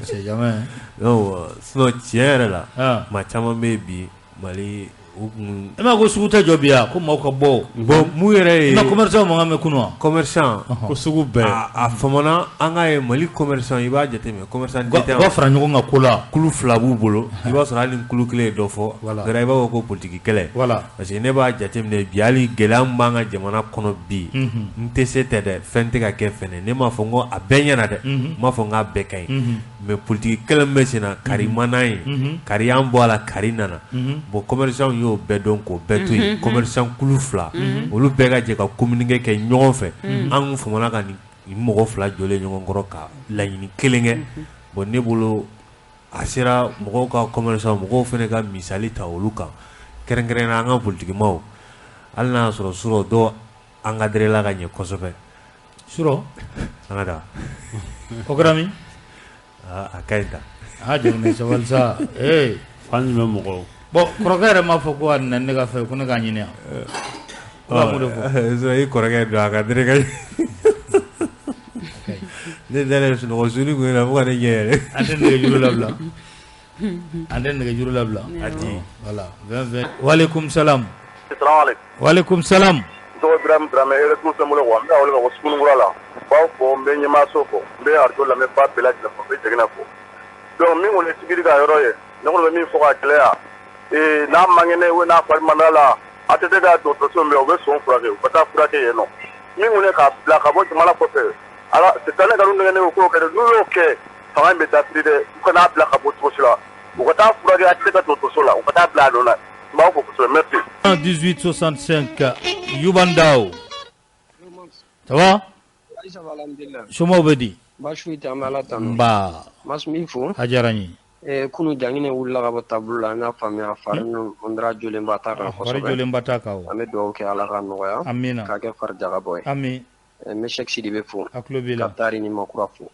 C'est jamais. Non sinon tiɲɛ yɛrɛ la. Maa caman bɛ yen bi Mali u kun. E m'a ko sugu tɛ jɔ bi yan ko maaw ka bɔ. Bon mun yɛrɛ ye. I ma commerçant mankan mɛn kunun wa. Commerçant. Ko sugu bɛɛ. A famana an k'a ye Mali commerçant i b'a jateminɛ commerçant détaillant. U ka fara ɲɔgɔn kan ko la. Kulu fila b'u bolo. I b'a sɔrɔ hali ni kulu kelen ye dɔ fɔ. Voilà. Kɛra i b'a fɔ ko politique kɛlɛ. Voilà. Parce que ne b'a jateminɛ bi hali gɛlɛya min b'an ka jamana kɔnɔ bi. N tɛ se tɛ dɛ fɛn tɛ ka kɛ fɛnɛ ne m'a fɔ n ko a bɛɛ ɲɛna dɛ. N m'a fɔ n k'a bɛɛ ka ɲi. Mais politique kɛlɛ min bɛ sen na kari ma n'an ye. Kari y'an bɔ a la kari nana. Bon commerçant y'o bɛɛ dɔn k'o bɛɛ to yen commerçant kulu fila olu bɛɛ ka jɛ ka communiqué kɛ ɲɔgɔn fɛ an kun famana ka nin mɔgɔ fila jɔlen ɲɔgɔn kɔrɔ ka laɲini kelen kɛ bon ne bolo a sera mɔgɔw ka commerçant mɔgɔw fana ka misali ta olu kan kɛrɛnkɛrɛnnenya an ka politikimaw hali n'a y'a sɔrɔ surɔ dɔw encadré la ka ɲɛ kosɛbɛ surɔ an ka taa o kɛra min a ka ɲi ta a Jaginɛ sabali sa ee fan jumɛn mɔgɔw. Bon kɔrɔkɛ yɛrɛ m'a fɔ ko a nana ne ka fɛ ko ne k'a ɲini yan. Ko ka mun de fɔ. I kɔrɔkɛ don a ka dɛrɛ ne dalen sunɔgɔ suni kun na fo ka ne ɲɛ yɛlɛ. An tɛ nɛgɛjuru labila. An tɛ nɛgɛjuru labila. A di. Voilà 20 20. Walekum salam. Salaamaaleykum. Walekum salam. N tɔgɔ Ibrahim Dramé retour fɛn bolo quoi n bɛ ka wele ka bɔ Sugunikura la. N b'aw fɔ n bɛ ɲɛmaaso fɔ n bɛ arajo lamɛnbaa bɛɛ lajɛlen fɔ n bɛ Jɛgɛnɛ fo. Donc min kɔni ye sibiri ka yɔrɔ ye ne kɔni bɛ min fɔ ka gɛlɛya n'a man kɛnɛ ou n'a fari man d'a la ATT ka dɔgɔtɔrɔso min bɛ yen u bɛ son furakɛ u ka taa furakɛ yen nɔ min kɔni ye k'a bila ka bɔ jamana kɔfɛ ala sitanɛ ka n'u nɛgɛ ne k'o kɛ dɛ n'u y'o kɛ fanga in bɛ dafiri dɛ u kana bila ka bɔ cogo si la u ka taa furakɛ ATT ka dɔgɔtɔrɔso la u ka taa bila a nɔ la n b'aw fo kosɛbɛ merci. 18 65 Yuban Dao. Ça va? Ça va alhamdulillah. Somɔgɔw bɛ di? Baasi foyi tɛ an bɛ Ala tanu. Nba. Mas n b'i fo. A diyara n ye. Kunu Janginɛ wulila ka bɔ tableau la, an y'a faamuya fari ndara jolenba t'a kan kosɛbɛ. Fari jolenba t'a kan. An bɛ dugawu kɛ Ala ka nɔgɔya. Amina. K'a kɛ fari jagabɔ ye. Ami. N bɛ Cheick Sidibe fo. A tulo b'i la. Ka Tari ni Makura fo.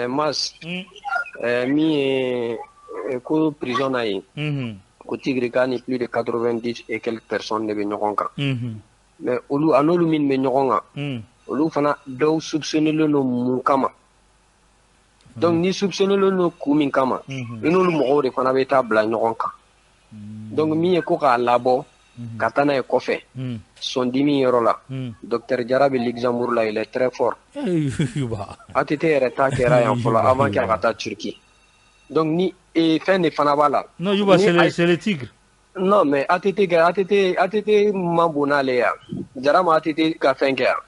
Mas. Min ye ko prison na yen. Ko Tigre k'a ni plus de 90 et quelques personnes de bɛ ɲɔgɔn kan. Mais olu a n'olu min bɛ ɲɔgɔn kan. Olu fana dɔw soupçonné don mun kama. Donc ni soupçonné don kun min kama, i n'olu mɔgɔw de fana bɛ taa bila ɲɔgɔn kan. Donc min ye ko k'a labɔ ka taa n'a ye kɔfɛ sɔndimi yɔrɔ la, docteur Jara bɛ Luxembourg la, il est très fort. ATT yɛrɛ ta kɛra yan fɔlɔ avant que a ka taa Turquie. Donc ni fɛn de fana b'a la. Non, Youba, c'est le tigre. Non, mais ATT ATT man bon n'ale ya. Jara ma ATT ka fɛn kɛ yan.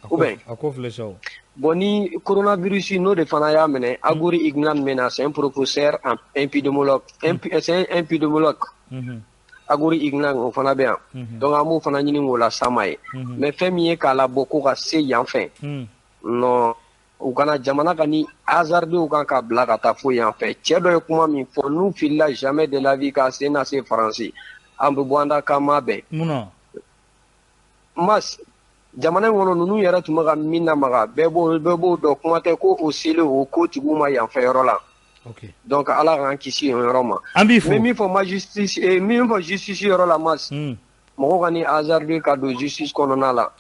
Ou bien. A ko filɛ sa o. Bon, ni coronavirus n'o de fana y'a minɛ, Agori Ignan mena, c'est un professeur en épidémiologue, c'est un épidémiologue. Agori Ignan o fana bɛ yan. Donc an b'o fana ɲini k'o la sama ye. Mais fɛn min ye k'a labɔ ko ka se yan fɛ. Non, u kana jamana ka ni hasardé kan k'a bila ka taa fo yan fɛ. Cɛ dɔ ye kuma min fɔ, n'u filila jamais de la vie k'a sen na se Faransi, an bɛ bɔ an da k'an ma bɛn. Mun na? Mas jamana in kɔnɔ ninnu yɛrɛ tun bɛ ka min lamaga, bɛɛ b'o dɔn, kuma tɛ ko o selen o ko tigiw ma yan fɛ yɔrɔ la. Donc Ala k'an kisi o yɔrɔ ma. An b'i fo. N bɛ min fɔ ma justice, min fɔ justice yɔrɔ la mas, mɔgɔw ka ni hasardé ka don justice kɔnɔna la.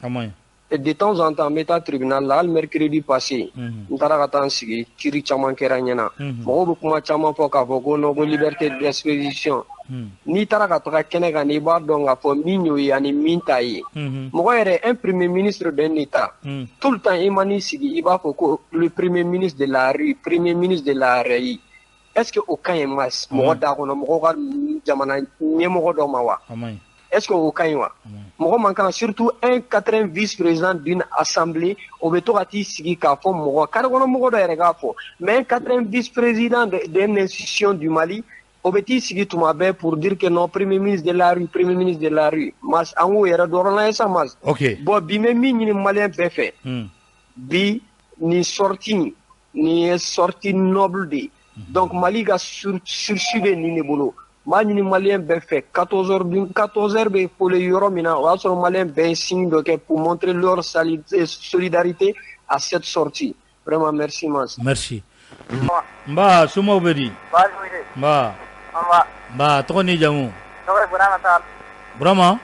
De temps en temps n bɛ taa tribunal la, hali mercredi passé n taara ka taa n sigi, kiiri caman kɛra n ɲɛna. Mɔgɔw bɛ kuma caman fɔ k'a fɔ ko non, ko liberté d'expression. N'i taara ka taga kɛnɛ kan, i b'a dɔn k'a fɔ min y'o ye ani min t'a ye. Mɔgɔ yɛrɛ, un premier ministre d'un état, tout le temps i man'i sigi i b'a fɔ ko le premier ministre de la rue, premier ministre de la rue. Est-ce que o ka ɲi mas mɔgɔ da kɔnɔ, mɔgɔw ka jamana ɲɛmɔgɔ dɔ ma wa? Est-ce que o ka ɲi wa? Mɔgɔ man kan, surtout un quatrième vice-président d'une assemblée, o bɛ to ka t'i sigi k'a fɔ mɔgɔ carré kɔnɔ mɔgɔ dɔ yɛrɛ k'a fɔ, mais un quatrième vice-président d'une institution du Mali, o bɛ t'i sigi tuma bɛɛ pour dire que non, premier ministre de la rue, premier ministre de la rue. Mas an k'o yɛrɛ dɔrɔn la ye sa mas. Bon, bi n bɛ min ɲini malien bɛɛ fɛ, bi nin sortie nin ye sortie noble de ye. Donc Mali ka sursis bɛ nin de bolo. N b'a ɲini malien bɛɛ fɛ, 14h bɛ fɔlen yɔrɔ min na, o y'a sɔrɔ malien bɛɛ ye signe dɔ kɛ pour montrer leur solidarité à cette sortie. Vraiment merci Mas. Merci. Nba, somɔgɔw bɛ di? Nba. Nba, tɔgɔ ni jamu? Tɔgɔ ye Burama Tall. Burama?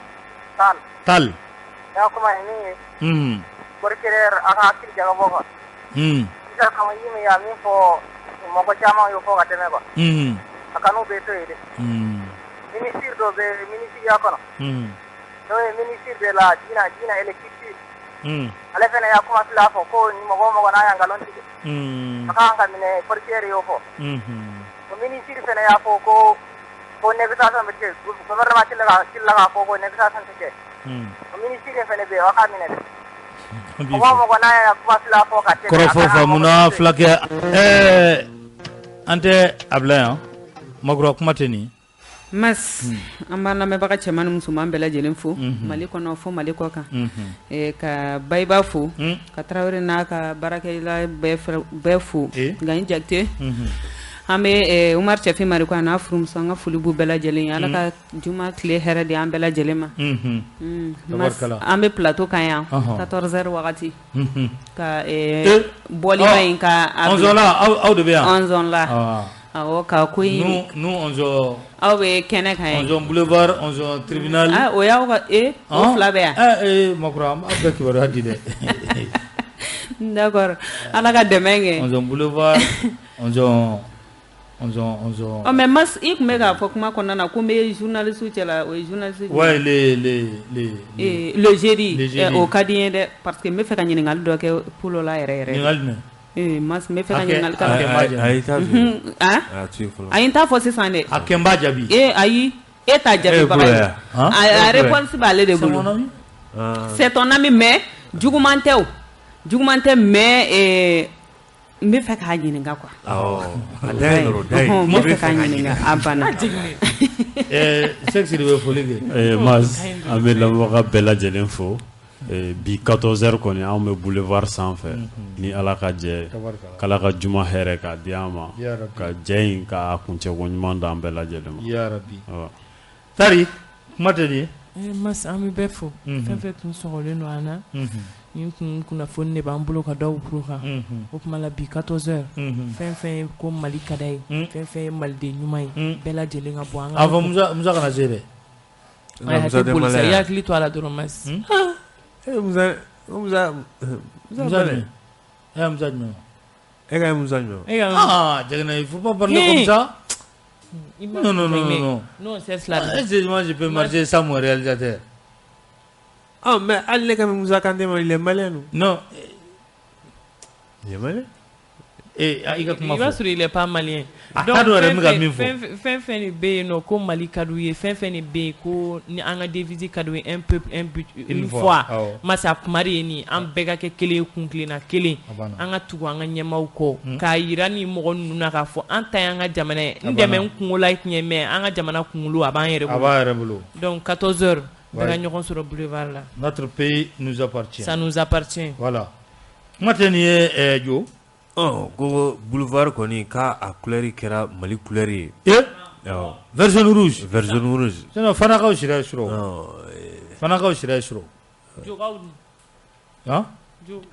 Tall. Tall. Ne ka kuma ye min ye. Procureur a ka hakili jagabɔ quoi. Sisan kama i min y'a min fɔ, mɔgɔ caman y'o fɔ ka tɛmɛ quoi. A kan'u bɛɛ to yen dɛ. Ministre dɔ bɛ ministre kɔnɔ. N'o ye ministre de la diinɛ et culture. Ale fana y'a kuma fila fɔ ko ni mɔgɔ o mɔgɔ n'a y'a nkalon tigɛ. A kan ka minɛ, procureur y'o fɔ. O ministre fana y'a fɔ ko négociation bɛ kɛ, gouvernement tilala k'a fɔ ko négociation tɛ kɛ. O ministre fana bɛ yen, o k'a minɛ dɛ. Mɔgɔ o mɔgɔ n'a y'a kuma fila fɔ ka tɛmɛ. Kɔrɔfɔ faamuna fulakɛ. An tɛ a bila yan. Makura kuma tɛ nin. Mas an b'an lamɛnbaga cɛman ni musoman bɛɛ lajɛlen fo, Mali kɔnɔ fo Mali kɔ kan, ka Bayiba fo, ka Tarawele n'a ka baarakɛla bɛɛ fo, Gani Jakite, an bɛ Umar Cɛfin Mariko a n'a furumuso, an ka foli b'u bɛɛ lajɛlen ye. Ala ka juma tile hɛrɛ di an bɛɛ lajɛlen ma. Mas an bɛ plateau kan yan 14h wagati ka bɔliba in ka. 11h la aw de bɛ yan. 11h la. Awɔ, ka ko in. Nous 11h. Aw bɛ kɛnɛ kan yen. 11h boulevard, 11h tribunal. Ah, o y'aw ka o fila bɛ yan. Makura, an b'a bɛɛ kibaruya di dɛ. D'accord, Ala ka dɛmɛ kɛ. 11h boulevard, 11h 11h. Ɔ mais Mas, i tun bɛ k'a fɔ kuma kɔnɔna na ko n bɛ journaliste cɛla, o ye journaliste. Ouais, le jeudi. O ka di n ye dɛ, parce que n bɛ fɛ ka ɲininkali dɔ kɛ Pulo la yɛrɛ yɛrɛ. Ɲininkali jumɛn? Mas n bɛ fɛ ka ɲininkali k'a la. Ayi, n t'a fɔ sisan dɛ. A kɛ n b'a jaabi. Ayi, e t'a jaabibaga ye. A réponse b'ale de bolo. C'est ton ami, mais juguman tɛ o. Juguman tɛ, mais n bɛ fɛ k'a ɲininka quoi. Awɔ, a da yen dɔrɔn, da yen. N bɛ fɛ k'a ɲininka, a banna. Cheick Sidibe foli kɛ. Mas, an bɛ lamɛnbaga bɛɛ lajɛlen fo. Bi 14h kɔni anw bɛ boulevard sanfɛ ni Ala ka jɛ k'Ala ka juma hɛrɛ k'a di an ma ka jɛ in k'a kuncɛko ɲuman d'an bɛɛ lajɛlen ma. Ya Rabi. Tari kuma tɛ nin ye. Mas an bɛ bɛɛ fo fɛn fɛn tun sɔgɔlen don an na nin kun kunnafoni de b'an bolo ka da u tulo kan o tuma la bi 14h fɛn fɛn ye ko Mali ka d'a ye fɛn fɛn ye maliden ɲuman ye bɛɛ lajɛlen ka bɔ an ka. A fɔ Musa kana se dɛ. Musa tɛ malien ye. I hakili to a la dɔrɔn Mas. Musa Musa Musa jumɛn? E ka Musa jumɛn? Ah, Jagana, il faut pas parler comme ça. Non, non, non, non. Non, c'est cela. Est-ce que moi je peux marcher sans mon réalisateur? Ah, mais allez, comme Moussa Kandé, il est malien, non? Non. Il est malien? Eh, il va sur il est pas malien. Donc, fɛn fɛn de bɛ yen nɔ ko Mali ka d'u ye, fɛn fɛn de bɛ yen ko ni an ka devise ka d'u ye, un peuple, un but, une foi. Masa kuma de ye nin, an bɛɛ ka kɛ kelen ye, kun kelenna kelen. An ka tugu an ka ɲɛmaaw kɔ k'a yira ni mɔgɔ ninnu na k'a fɔ an ta y'an ka jamana ye. N dɛmɛ n kunkolo la tiɲɛ mais an ka jamana kunkolo a b'an yɛrɛ bolo. A b'an yɛrɛ bolo. Donc 14h bɛɛ ka ɲɔgɔn sɔrɔ boulevard la. Notre pays nous appartient. Ça nous appartient. Voilà. Kuma tɛ nin ye Jo. Ko boulevard kɔni k'a a couleur kɛra Mali couleur ye. Awɔ. Vert jaune rouge. Vert jaune rouge. Sinon Fanakaw sira ye sɔrɔ. Fanakaw sira ye sɔrɔ. Jokaw dun. Han?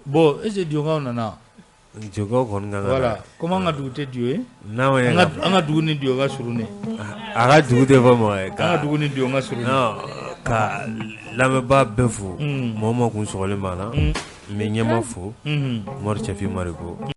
Bon est ce que Jokaw nana? Jokaw kɔni kan ka na. Voilà comme an ka dugu tɛ Diyo ye. N'a ma ɲɛ an ka dugu ni Diyo ka surun de. A ka dugu tɛ fɔ mɔgɔ ye. An ka dugu ni Diyo ka surun. Ka lamɛnbaa bɛɛ fo. Mɔgɔ o mɔgɔ kun sɔgɔlen b'an na. N bɛ ɲɛmaa fo. Umaru Cɛfin Mariko.